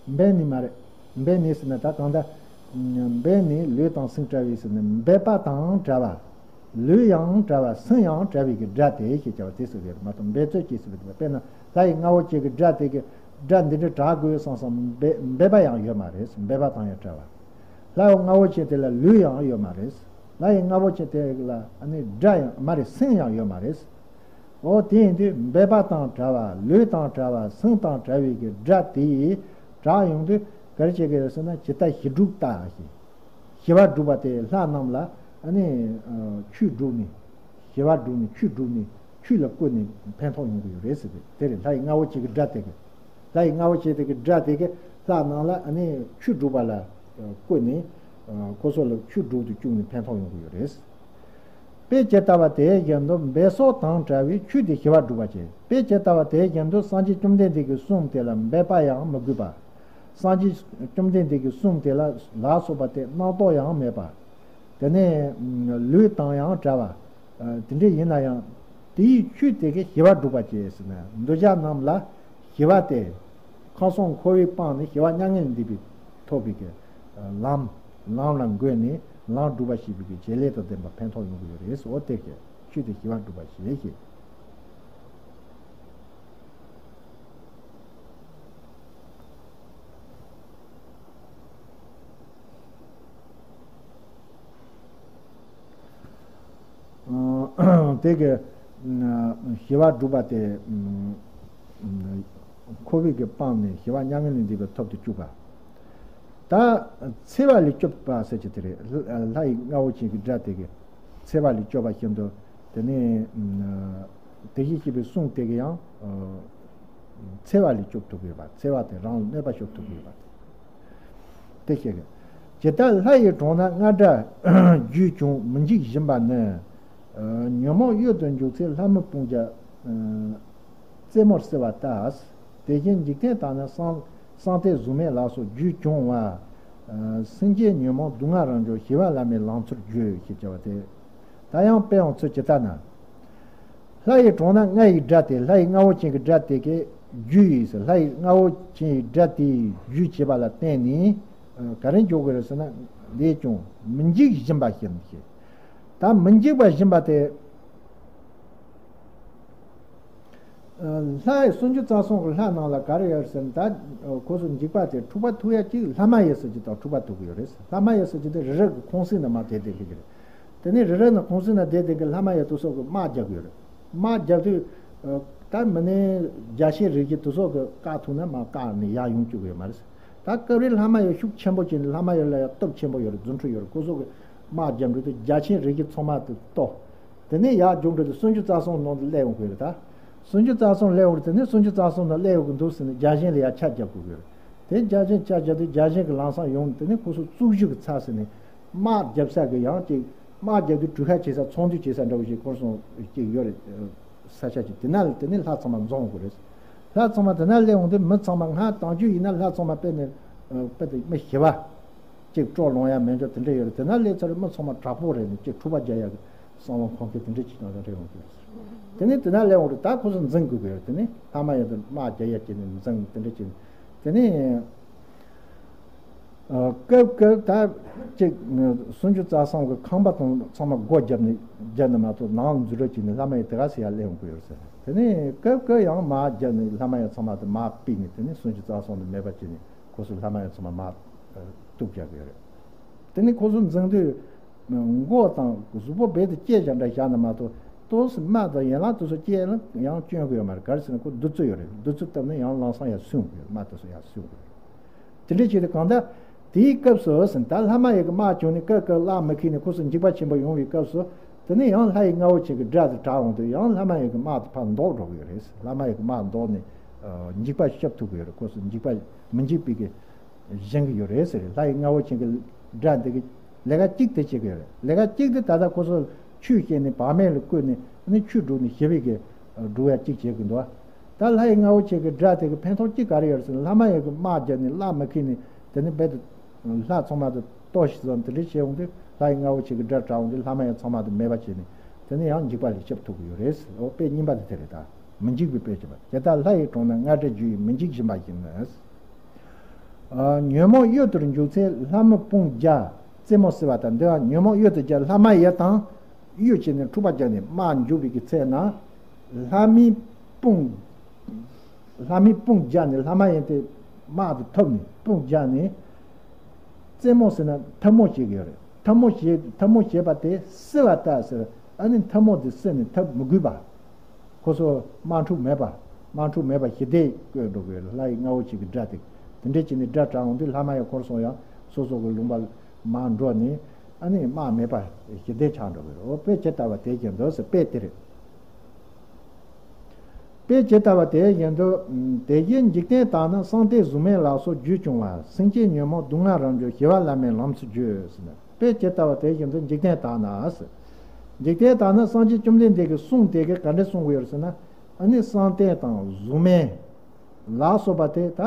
འབད་ནས་མ་རེད། འབད་ནས་ཟེར་ན་ད་གང་ལྟར། འབད་ནས་ལུས་དང་སེམས་བྲལ་བའི་ཟེར་ན་འབད་པ་དང་བྲལ་བ། ལུས་ཡང་བྲལ་བ་སེམས་ཡང་བྲལ་བའི་གི་དགྲ་དེ་ཞེས་བྱ་བ་དེ་ཟེར་གི་རེད་མ་གཏོགས་འབད་རྩོལ་གྱིས་ཟེར་བའི་དེ་དཔེར་ན་ལྷ་ཡི་མངའ་འོག་ཅན་གྱི་དགྲ་དེ་གི་དགྲ་འདི་འདྲ་དྲག་དགོས་བསམ་བསམ་འབད་འབད་པ་ཡང་ཡོད་མ་རེད། འབད་པ་དང་ཡང་བྲལ་བ། ལྷ་ཡི་མངའ་འོག་ཅན་དེ་ལ་ལུས་ཡང་ཡོད་མ་རེད། ལྷ་ཡི་མངའ་འོག་ཅན་དེ་ལ་ཨ་ནི་དགྲ་ཡང་མ་རེད། སེམས་ཡང་ཡོད་མ་རེད། འོ་དེ་ཡིན་དུས་འབད་པ་དང་བྲལ་བ། ལུས་དང་བྲལ་བ། སེམས་དང་བྲལ་བའི་གི་དགྲ་དེ་ཡིས་དྲག་ཡོང་དུས་ག་རེ་བྱེད་ཀྱི་ཡོད་ཟེར་ན་ཇི་ལྟར་ཞི་དྲུག་ལྟ་ཞེས། ཞི་བར་སྒྲུབ་པ་དེ་ལྷ་རྣམས་ལ་ཨ་ནི་ཆོས་སྒྲུབ་ནས། ཞི་བར་སྒྲུབ་ནས་ཆོས་སྒྲུབ་ནས་ཆོས་ལ་བཀོལ་ནས་ཕན་ཐོགས་ཡོང་གི་ཡོད་རེད་ཟེར་བས་དེ་རེད། ལྷ་ཡི་མངའ་འོག་ཅན་གྱི་དགྲ་དེ་གི། ལྷ་ཡི་མངའ་འོག་ཅན་དེ་གི་དགྲ་དེ་གི་ལྷ་རྣམས་ལ་ཨ་ནི་ཆོས་སྒྲུབ་པ་ལ་བཀོལ་ནས་ཁོ་ཚོ་ལ་ཆོས་སྒྲུབ་ཏུ་བཅུག་ནས་ཕན་ཐོགས་ཡོང་གི་ཡོད་རེད། དཔེ་ཇི་ལྟ་བ་དེ་བཞིན་དུ་འབད་སོགས་དང་བྲལ་བའི་ཆོས་དེ་ཞི་བར་སྒྲུབ་པར་བྱེད། དཔེ་ཇི་ལྟ་བ་དེ་བཞིན་དུ་སངས་རྒྱས་བཅོམ་ལྡན་འདས་ཀྱི་གསུང་དེ་ལ་འབད་པ་ཡང་མི་དགོས་པ། སངས་རྒྱས་བཅོམ་ལྡན་འདས་ཀྱི་གསུང་དེ་ལ་ལ་སོགས་པ་དེ་རྣམ་རྟོག་ཡང་མེད་པ། དེ་ནས་ལུས་དང་ཡང་བྲལ་བ། དེ་འདྲ་ཡིན་ན་ཡང་དེའི་ཆོས་དེ་གིས་ཞི་བར་སྒྲུབ་པར་བྱེད་ཟེར་ན་འདོད་ཆགས་རྣམས་ལ་ཞི་བ་སྟེ། ཁམས་གསུམ་འཁོར་བས་སྤངས་ནས་ཞི་བ་མྱ་ངན་ལས་འདས་པའི་ཐོབ་པའི་གི་ལམ། ལམ་ལ་འགོད་ནས་ལམ་སྒྲུབ་པ་ཞེས་པའི་གི་བྱེད་ལས་དང་ལྡན་པ་ཕན་ཐོགས་ཡོང་གི་ཡོད་རེད། འོ་དེ་གིས་ཆོས་དེ་ཞི་བར་སྒྲུབ་པར་བྱེད་ཅེས། དེ་གི་ཞི་བ་སྒྲུབ་པ་དེ་འཁོར་བའི་གི་སྤངས་ནས་ཞི་བ་མྱ་ངན་ལས་འདས་པའི་ཐོབ་ཏུ་བཅུག་པ། ད་འཚེ་བ་ལས་སྐྱོབ་པ་ཟེར་གྱི་དེ་རེད། ལྷ་ཡི་མངའ་འོག་ཅན་གྱི་དགྲ་དེ་གི་འཚེ་བ་ལས་སྐྱོབ་པ་བཞིན་དུ། དེ་ནས་དེ་བཞིན་གཤེགས་པའི་གསུང་དེ་གི་ཡང་འཚེ་བ་ལས་སྐྱོབ་ཐུབ་ཡོད་པ། འཚེ་བ་དེ་རང་ལ་གནོད་པ་སྐྱོབ་ཐུབ་ཡོད་པ་དེ་བཤད་གི། ཇི་ལྟར་ལྷ་ཡི་གྲོང་ན་རྔ་སྒྲ་རྒྱུད་བྱུང་མི་འཇིགས་བཞིན་པ་ནི། ཉོན་མོངས་གཡུལ་དུ་འཇུག་ཚེ་ལྷ་མི་སྤུན་ཀྱག་རྩེ་མོར་བསིལ་བ་ལྟ། དེ་བཞིན་འཇིག་རྟེན་དག་ན་བསམ་བསམ་གཏན་གཟུགས་མེད་ལ་སོགས་རྒྱུད་བྱུང་བ། སེམས་ཅན་ཉོན་མོངས་སྡུག་བསྔལ་རང་བྱུང་ཞི་བ་བླ་མེད་ལང་ཚོར་བརྗོད་ཅེས་བྱ་བ་སྟེ། ད་ཡང་དཔེ་ཡང་ཚུལ་ཇི་ལྟར་ན། ལྷ་ཡི་གྲོང་ན་རྔ་ཡི་སྒྲ་དེ། ལྷ་ཡི་མངའ་འོག་ཅན་གྱི་སྒྲ་དེ་གི་རྒྱུ་ཡིས། ལྷ་ཡི་མངའ་འོག་ཅན་གྱི་སྒྲ་དེའི་རྒྱུ་བྱེད་པ་ལ་བརྟེན་ནས་ག་རེ་འཇོག་གི་རེད་ཟེར་ན། ལས་ཀྱང་མི་འཇིགས་བཞིན་པ་བཞིན་ཞེས། ད་མི་འཇིགས་པ་བཞིན་པ་དེ། ལྷ་ཡི་སུམ་ཅུ་རྩ་གསུམ་གྱི་ལྷ་རྣམས་ལ་ག་རེ་ཡོད་ཟེར་ན། ད་ཁོ་ཚོ་འཇིགས་པ་དེ་འཁྲུག་པ་ཐུག་ཡ་གཅིག་ལྷ་མ་ཡིན་ཟེར་གྱི་དང་འཁྲུག་པ་ཐུག་གི་ཡོད་རེད། ལྷ་མ་ཡིན་ཟེར་གྱི་དེ་རི་རབ་ཀྱི་ཁོང་གསེང་ན་མར་དེད་དེ་འགྲིག་གི་རེད། དེ་ནས་རི་རབ་ནས་ཁོང་གསེང་ན་དེད་དེ་གི་ལྷ་མ་ཡིན་དེ་ཚོ་གི་དམག་རྒྱག་གི་ཡོད་རེད། དམག་རྒྱག་དུས། ད་མི་ནས་རྒྱལ་ཆེན་རིགས་ཀྱི་དེ་ཚོ་གི་བཀག་ཐུབ་ན་མར་བཀག་ནས་ཡར་ཡོང་བཅུག་གི་ཡོད་མ་རེད། ད་སྐབས་རེ་ལྷ་མ་ཡིན་ཤུགས་ཆེན་པོ་བྱས་ནས། ལྷ་མ་ཡིན་ལ་ཡང་སྟོབས་ཆེན་པོ་ཡོད་རེད། རྫུ་འཕྲུལ་ཡོད་རེད། ཁོ་ཚོ་གི་དམག་རྒྱག་དུས་དེ་རྒྱལ་ཆེན་རིགས་ཀྱི་ཚང་མ་དེ་གཏོར། དེ་ནས་ཡར་རྒྱུག་འགྲོ་དུས་སུམ་ཅུ་རྩ་གསུམ་ནང་དུ་སླེབས་ཡོང་གི་རེད། ད་སུམ་ཅུ་རྩ་གསུམ་སླེབས་ཡོང་རེད། དེ་ནས་སུམ་ཅུ་རྩ་གསུམ་ནང་སླེབས་ཡོང་གི་འདུག་ཟེར་ནས་རྒྱལ་ཆེན་ལ་ཡར་ཆ་རྒྱག་དགོས་ཀྱི་རེད། དེ་བརྒྱ་བྱིན་ལྕགས་བརྒྱབ་དུས་བརྒྱ་བྱིན་གྱི་ལམ་སང་ཡོང་། དེ་ནས་ཁོ་ཚོ་བཙུགས་གཞི་གི་ཚབ་ཟེར་ནས་དམག་རྒྱབ་ས་གི་ཡང་ཅིག་དམག་རྒྱབ་དུས་གྲུ་ཁ་བྱེད་ས་ཚོང་འདུས་བྱེད་ས་འདྲ་བོ་ཞིག་ཁོར་སོང་ཅིག་ཡོད་རེད། ས་ཆ་ཅིག་དེ་ན་དེ་ནས་ལྷ་ཚང་མ་འཛོམས་དགོས་རེད། ལྷ་ཚང་མ་དེ་ན་སླེབས་འོང་དུས་མི་ཚང་མ་སྔར་དང་རྒྱུ་ཡིན་ན་ལྷ་ཚང་མ་དཔེ་ནས་དཔེ་དེ་མི་ཞི་བ་ཅིག་སྤྲོ་ལོང་ཡ་མེད་འགྲོ་དེ་འདྲ་ཡོད་རེད། དེ་ན་སླེབས་ཚར་མི་ཚང་མ་དྲག་པོ་རེད་ནས་ཅིག་འཁྲུག་པ་རྒྱག་ཡ་གི་བསམ་བློ་ཁོང་གིས་དེ་འདྲ་ཅིག་ཀྱང་རེད་འོང་དུས། དེ་ནས་དེ་ན་སླེབས་འོང་དུས་ད་ཁོ་ཚོ་འཛིང་དགོས་ཀྱི་ཡོད་རེད། དེ་ནས་ལྷ་མ་ཡིན་དུ་དམག་རྒྱག་ཡ་བྱས་ནས་འཛིང་དེ་འདྲ་བྱས་ནས་དེ་ནས། སྐབས་སྐབས་ད་ཅིག་སུམ་ཅུ་རྩ་གསུམ་གྱི་ཁང་པ་དང་ཚང་མ་སྒོ་བརྒྱབ་ནས་བརྒྱབ་ནས་མ་གཏོགས་ནང་འཛུལ་རོགས་བྱས་ནས་ལྷ་མ་ཡིན་དེ་ག་ཟེར་ཡ་སླེབས་ཡོང་གི་ཡོད་ཟེར། དེ་ནས་སྐབས་སྐབས་ཡང་མར་བརྒྱབ་ནས་ལྷ་མ་ཡིན་ཚང་མ་དེ་མར་ཕུད་ནས་དེ་ནས་སུམ་ཅུ་རྩ་གསུམ་དེ་མེད་པ་བྱས་ནས་ཁོ་ཚོ་ལྷ་མ་ཡིན་ཚང་མ་མར་གཏུབ་རྒྱག་གི་ཡོད་རེད། དེ་ནས་ཁོ་ཚོ་འཛིང་དུས། མགོ་དང་གཟུགས་པོ་རྦད་དེ་བཅད་བཞག་འདྲ་བཞག་ན་མ་གཏོགས་ཏོག་ཙམ་རྨ་དང་ཡན་ལག་དེ་ཚོ་བཅད་ན་ཡང་སྐྱོན་གི་ཡོད་མ་རེད། ག་རེ་ཟེར་ན་ཁོ་རྡུལ་ཚོན་ཡོད་རེད། རྡུལ་ཚོན་བཏབ་ན་ཡང་ལམ་སང་ཡར་སྲུང་གི་ཡོད། རྨ་དེ་ཚོ་ཡར་སྲུང་གི་ཡོད། དེ་འདྲ་བྱས་ཏེ་གང་ལྟར་དེའི་སྐབས་སུ་ཟིན་ད་ལྷ་མ་ཡིན་གྱི་དམག་བྱུང་ནས་སྐབས་སྐབས་བརླག་མི་ཁེལ་ནས་ཁོ་ཚོ་འཇིགས་པ་ཆེན་པོ་ཡོང་བའི་སྐབས་སུ་དེ་ནས་ཡང་ལྷ་ཡི་རྔ་བོ་ཆེ་གི་སྒྲ་དེ་གྲགས་འོང་དུས་ཡང་ལྷ་མ་ཡིན་གྱི་དམག་དེ་ཕར་འདོགས་འགྲོ་གི་ཡོད་རེད། ལྷ་མ་ཡིན་གྱི་དམག་འདོགས་ནས་འཇིགས་པ་སྐྱོབ་ཐུབ་གི་ཡོད་རེད། ཁོ་ཚོ་འཇིགས་པ་མི་འཇིགས་པའི་གི་བཞེངས་ཀྱི་ཡོད་རེད་ཟེར། ལྷ་ཡི་རྔ་བོ་ཆེ་གི་སྒྲ་འདི་གི་ལས་ཀ་གཅིག་དེ་བྱེད་ཀྱི་ཡོད་རེད། ལས་ཀ་གཅིག་དེ་ད་ལྟ་ཁོ་ཚོ་ཆུ་བཤལ་ནས་བག་མེད་ལ་བཀོད་ནས་ནི་ཆུ་བསྒྲུགས་ནས་ཞི་བའི་གི་སྒྲུབ་ཡ་གཅིག་བྱེད་ཀྱི་འདུག་ད་ལྷ་ཡི་རྔ་བོ་ཆེ་གི་སྒྲ་དེ་གི་ཕན་ཐོགས་གཅིག་ག་རེ་ཡོད་རེད་ཟེར་ན་ལྷ་མ་ཡིན་གྱི་དམག་རྒྱབ་ནས་བརླག་མི་ཁེལ་ནས་དེ་ནི་རྦད་དེ་ལྷ་ཚང་མ་དེ་ལྟོ་ཞིག་བཟོ་དེ་འདྲ་བྱས་འོང་དུས་ལྷ་ཡི་རྔ་བོ་ཆེ་གི་སྒྲ་གྲགས་འོང་དུས་ལྷ་མ་ཡིན་ཚང་མ་དེ་མེད་པ་བྱས་ནས་དེ་ནི་ཡང་འཇིགས་པ་ལས་སྐྱོབ་ཐུབ་ཀྱི་ཡོད་རེད་ཟེར། འོ་དཔེ་རྙིང་པ་དེ་དེ་རེད། ད་མི་འཇིགས་པའི་དཔེ་བྱེད་པ་དེ་ལྟར་ལྷ་ཡི་དྲུང་ན་རྔ་སྒྲས་བརྒྱུད་ཡི་མི་འཇིགས་བཞིན་པ་བཞིན་ནོ། ཨ། ཉོན་མོངས་གཡུལ་དུར་འཇུག་ཚེ་ལྷ་མི་དཔུང་བརྒྱ་རྩེད་མོ་རྩེ་བ་དང་འདོད། ཉོན་མོངས་གཡུལ་དུ་བརྒྱབ་ལྷ་མ་ཡིན་དང་གཡུལ་བྱས་ནས་འཁྲུག་པ་བརྒྱབ་ནས་དམག་འཇུག་པའི་གི་ཚེ་ན་ལྷ་མིའི་དཔུང་། ལྷ་མིའི་དཔུང་བརྒྱབ་ནས་ལྷ་མ་ཡིན་དེ་དམག་དེ་ཐུབ་ནས་དཔུང་བརྒྱབ་ནས་རྩེད་མོ་ཟེར་ན་འཐབ་མོ་བྱེད་ཀྱི་ཡོད་རེད། འཐབ་མོ་བྱེད་འཐབ་མོ་བྱེད་པ་དེ་བསིལ་བ་ལྟ་ཟེར། ཨ་ནི་འཐབ་མོ་དེ་བསིལ་ནས་འཐབ་མི་དགོས་པ། ཁོ་ཚོ་དམག་འཁྲུག་མེད་པ། དམག་འཁྲུག་མེད་པ་ཞི་བདེ་བཀོད་འགྲོ་དགོས། ལྷ་ཡི་རྔ་བོ་ཆེ་གི་སྒྲ་དེ། དེ་འདྲས་བྱས་ནས་སྒྲ་གྲགས་འོང་དུས་ལྷ་མ་ཡི་འཁོར་སོང་ཡང་སོ་སོ་གི་ལུང་པ་མར་འགྲོ་ནས་ཨ་ནི་དམག་མེད་པ་ཞི་བདེ་ཆགས་འགྲོ་དགོས། འོ་དཔེ་ཇི་ལྟ་བ་དེ་བཞིན་དུ་ཟེར་དཔེ་དེ་རེད། དཔེ་ཇི་ལྟ་བ་དེ་བཞིན་དུ། དེ་བཞིན་འཇིག་རྟེན་དག་ན་བསམ་གཏན་གཟུགས་མེད་ལ་སོགས་རྒྱུད་སྐྱོང་བ། སེམས་ཅན་ཉོན་མོངས་སྡུག་བསྔལ་རབ་འབྱོར་ཞི་བ་བླ་མེད་ལམ་ཚུལ་བརྗོད་ཟེར་ན། དཔེ་ཇི་ལྟ་བ་དེ་བཞིན་དུ་འཇིག་རྟེན་དག་ན་ཟེར། འཇིག་རྟེན་དག་ན་སངས་རྒྱས་བཅོམ་ལྡན་འདས་ཀྱིས་གསུངས་དེ་གའི་ག་འདྲས་གསུང་གི་ཡོད་ཟེར་ན། ཨ་ནི་བསམ་གཏན་དང་གཟུགས་མེད་ལ་སོགས་པ་དེ་ད་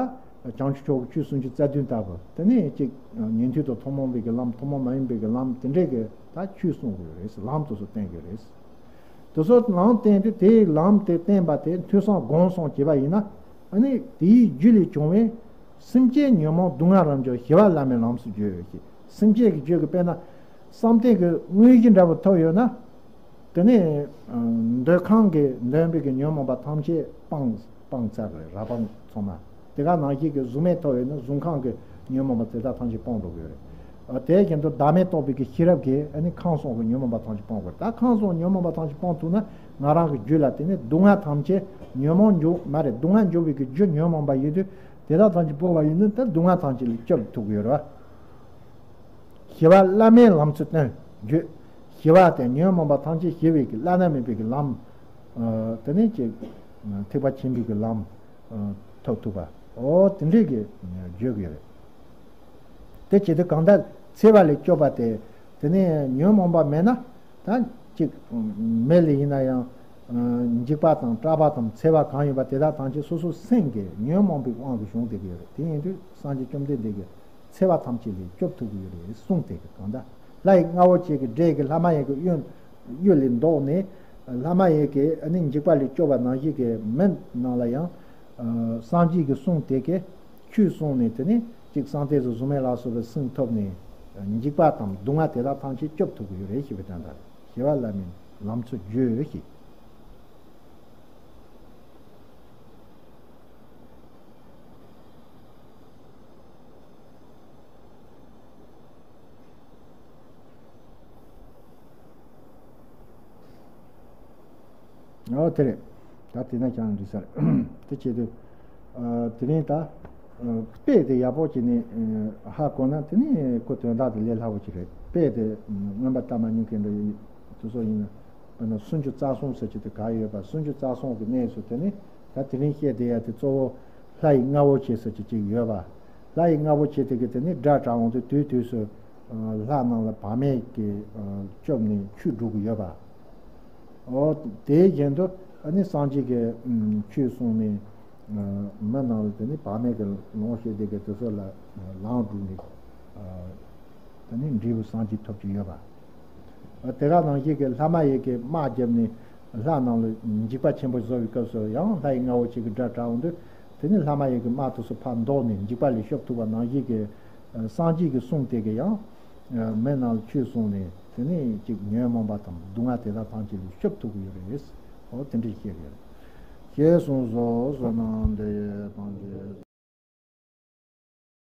བྱང་ཆུབ་མཆོག་གི་ཆོས་སུམ་ཅུ་རྩ་བདུན་ལྟ་བུ་དེ་ནས་གཅིག་ཉན་ཐོས་དང་ཐུན་མོང་མའི་གི་ལམ་ཐུན་མོང་མ་ཡིན་པའི་གི་ལམ་དེ་འདྲས་གི་ད་ཆོས་གསུང་གི་ཡོད་རེད། ལམ་དེ་ཚོ་བསྟན་གི་རེད། དེ་ཚོ་ལམ་བསྟན་དུས་དེའི་ལམ་དེ་བསྟན་པ་དེ་ཐོས་བསམ་སྒོམ་གསུམ་བྱས་པ་ཡིན་ན། ཨ་ནི་དེའི་རྒྱུ་ལས་བྱུང་བའི་སེམས་ཅན་ཉོན་མོངས་སྡུག་བསྔལ་རབ་འབྱོར་ཞི་བ་བླ་མེད་ལམ་སུ་བརྗོད་ཅེས། སེམས་ཅན་གྱི་རྒྱུད་ཀྱི་དཔེར་ན་བསམ་གཏན་གྱི་དངོས་གཞི་འདྲ་པོ་ཐོབ་ཡོད་ན། དེ་ནས་འདོད་ཁམས་ཀྱི་འདོད་པའི་གི་ཉོན་མོངས་པ་ཐམས་ཅད་སྤངས་སྤངས་ཚར་རེད། རབ་སྤངས་ཚང་མ། དེ་ག་ནང་བཞིན་གྱི་གཟུགས་མེད་ཐོབ་ཡོད་ན་གཟུགས་ཁམས་ཀྱི་ཉོན་མོངས་པ་དེ་དག་ཐམས་ཅད་སྤངས་འགྲོ་གི་ཡོད་རེད། དེ་བཞིན་དུ་བདག་མེད་རྟོགས་པའི་གི་ཤེས་རབ་ཀྱིས་ཨ་ནི་ཁམས་གསུམ་གྱི་ཉོན་མོངས་པ་ཐམས་ཅད་སྤང་དགོས། ད་ཁམས་གསུམ་ཉོན་མོངས་པ་ཐམས་ཅད་སྤང་ཐུབ་ན་ང་རང་གི་རྒྱུད་ལ་དེ་ནི་སྡུག་བསྔལ་ཐམས་ཅད་ཉོན་མོངས་འཇུག་མ་རེད། སྡུག་བསྔལ་འཇུག་པའི་གི་རྒྱུ་ཉོན་མོངས་པ་ཡིན་དུས་དེ་དག་ཐམས་ཅད་སྤོང་བ་ཡིན་ན་ད་སྡུག་བསྔལ་ཐམས་ཅད་ལས་སྐྱོབ་ཐུབ་ཀྱི་ཡོད་རེད་བ། ཞི་བ་བླ་མེད་ལམ་ཚུལ་སྟོན་རྒྱུ། ཞི་བ་དེ་ཉོན་མོངས་པ་ཐམས་ཅད་ཞི་བའི་གི་བླ་ན་མེད་པའི་གི་ལམ། དེ་ནི་ཅིག་ཐེག་པ་ཆེན་པོའི་གི་ལམ། ཐོབ་ཐུབ་པ། འོ་དེ་འདྲས་ཀྱི་བརྗོད་ཀྱི་རེད། དེ་བྱེད་དུས་གང་ལྟར་འཚེ་བ་ལས་སྐྱོབ་པ་དེ། དེ་ནས་ཉོན་མོངས་པ་མེད་ན་ད་ཅིག་མེ་ལ་ཡིན་ན་ཡང་འཇིགས་པ་དང་སྐྲག་པ་དང་འཚེ་བ་གང་ཡོད་པ་དེ་དག་ཐམས་ཅད་སོ་སོའི་སེམས་ཀྱི་ཉོན་མོངས་པའི་དབང་གིས་བྱུང་བསྡད་ཀྱི་ཡོད་རེད། དེ་ཡིན་དུས་སངས་རྒྱས་བཅོམ་ལྡན་འདས་ཀྱིས་འཚེ་བ་ཐམས་ཅད་ལས་སྐྱོབ་ཐུབ་ཀྱི་ཡོད་རེད་གསུངས་བསྡད་ཀྱི། གང་ལྟར་ལྷ་ཡི་རྔ་བོ་ཆེ་གི་སྒྲས་ཀྱི་ལྷ་མ་ཡིན་གྱི་གཡུལ་གཡུལ་ལས་བཟློག་ནས་ལྷ་མ་ཡིན་གྱི་ཨ་ནི་འཇིགས་པ་ལས་སྐྱོབ་པ་ནང་བཞིན་གྱི་མི་རྣམས་ལ་ཡང་སངས་རྒྱས་ཀྱིས་གསུངས་དེ་གའི་ཆོས་གསུངས་ནས་དེ་ནས་ཅིག་བསམ་གཏན་གཟུགས་མེད་ལ་སོགས་པའི་སེམས་ཐོབ་ནས་འཇིགས་པ་དང་སྡུག་བསྔལ་དེ་དག་ཐམས་ཅད་སྐྱོབ་ཐུབ་ཀྱི་ཡོད་རེད་ཞེས་པའི་དོན་དག་རེད། ཞི་བ་བླ་མེད་ལམ་ཚུལ་བརྗོད་ཞེས། ཨོ་དེ་རེད། ད་དེ་ན་ཀྱང་འགྲིག་ས་རེད། དེ་བྱེད་དུས། ཨ། དེ་རིང་ད། ཨ། དཔེ་དེ་ཡག་པོ་བྱས་ནས་ཨ། ཧ་གོ་ན་དེ་ནི་ཁོ་དོན་དག་དེ་ལས་སླ་པོ་ཅིག་རེད། དཔེ་དེ་ཨ། མངོན་པ་ལྟ་མ་མྱོང་མཁན་འདྲ་ཡིན་དུས་ཚོད་ཡིན་ན། དཔེར་ན་སུམ་ཅུ་རྩ་གསུམ་ཟེར་གྱི་དེ་ག་ཡོད་པ། སུམ་ཅུ་རྩ་གསུམ་གྱི་གནས་སུ་དེ་ནི་ད་དེ་རིང་བཤད་བསྡད་ཡ་དེ་གཙོ་བོ་ལྷ་ཡི་རྔ་བོ་ཆེ་ཟེར་གྱི་ཅིག་ཡོད་པ། ལྷ་ཡི་རྔ་བོ་ཆེ་དེ་གིས་དེ་ནི་སྒྲ་གྲགས་འོང་དུས་དུས་དུས་སུ་ལྷ་རྣམས་ལ་བག་མེད་ཀྱིས་སྐྱོབ་ནས་ཆོས་སྒྲུབ་ཀྱི་ཡོད་པ། འོ་དེའི་རྒྱན་དུ་ཨ་ནི་སངས་རྒྱས་ཀྱིས་ཆོས་གསུངས་ནས་མི་རྣམས་ལ་དེ་ནི་བག་མེད་ཀྱི་ལོངས་སྤྱོད་དེ་གི་དུས་སུ་ལ་ལངས་འགྲོ་ནས་དེ་ནི་འབྲས་བུ་སངས་རྒྱས་ཐོབ་ཀྱི་ཡོད་པ། དེ་ག་ནང་བཞིན་གྱི་ལྷ་མ་ཡིན་གྱི་དམག་བརྒྱབ་ནས་ལྷ་རྣམས་ལ་འཇིགས་པ་ཆེན་པོ་བཟོ་བའི་སྐབས་སུ་ཡང་ལྷ་ཡི་རྔ་བོ་ཆེ་གི་སྒྲ་གྲགས་འོང་དུས་དེ་ནི་ལྷ་མ་ཡིན་གྱི་དམག་དེ་ཚོ་ཕར་བཟློག་ནས་འཇིགས་པ་ལས་སྐྱོབ་ཐུབ་པ་ནང་བཞིན་གྱི་སངས་རྒྱས་ཀྱི་གསུང་དེ་གིས་ཡང་མི་རྣམས་ལ་ཆོས་གསུངས་ནས་དེ་ནི་ཅིག་ཉོན་མོངས་པ་དང་སྡུག་བསྔལ་དེ་དག་ཐམས་ཅད་ལས་སྐྱོབ་ཐུབ་ཀྱི་ཡོད་རེད། འོ་དེ་འདྲ་བཤད་ཀྱི་ཡོད། ཞེས་གསུངས་སོ། བསོད་ནམས་འདི་ཡིས་ཐམས་ཅད།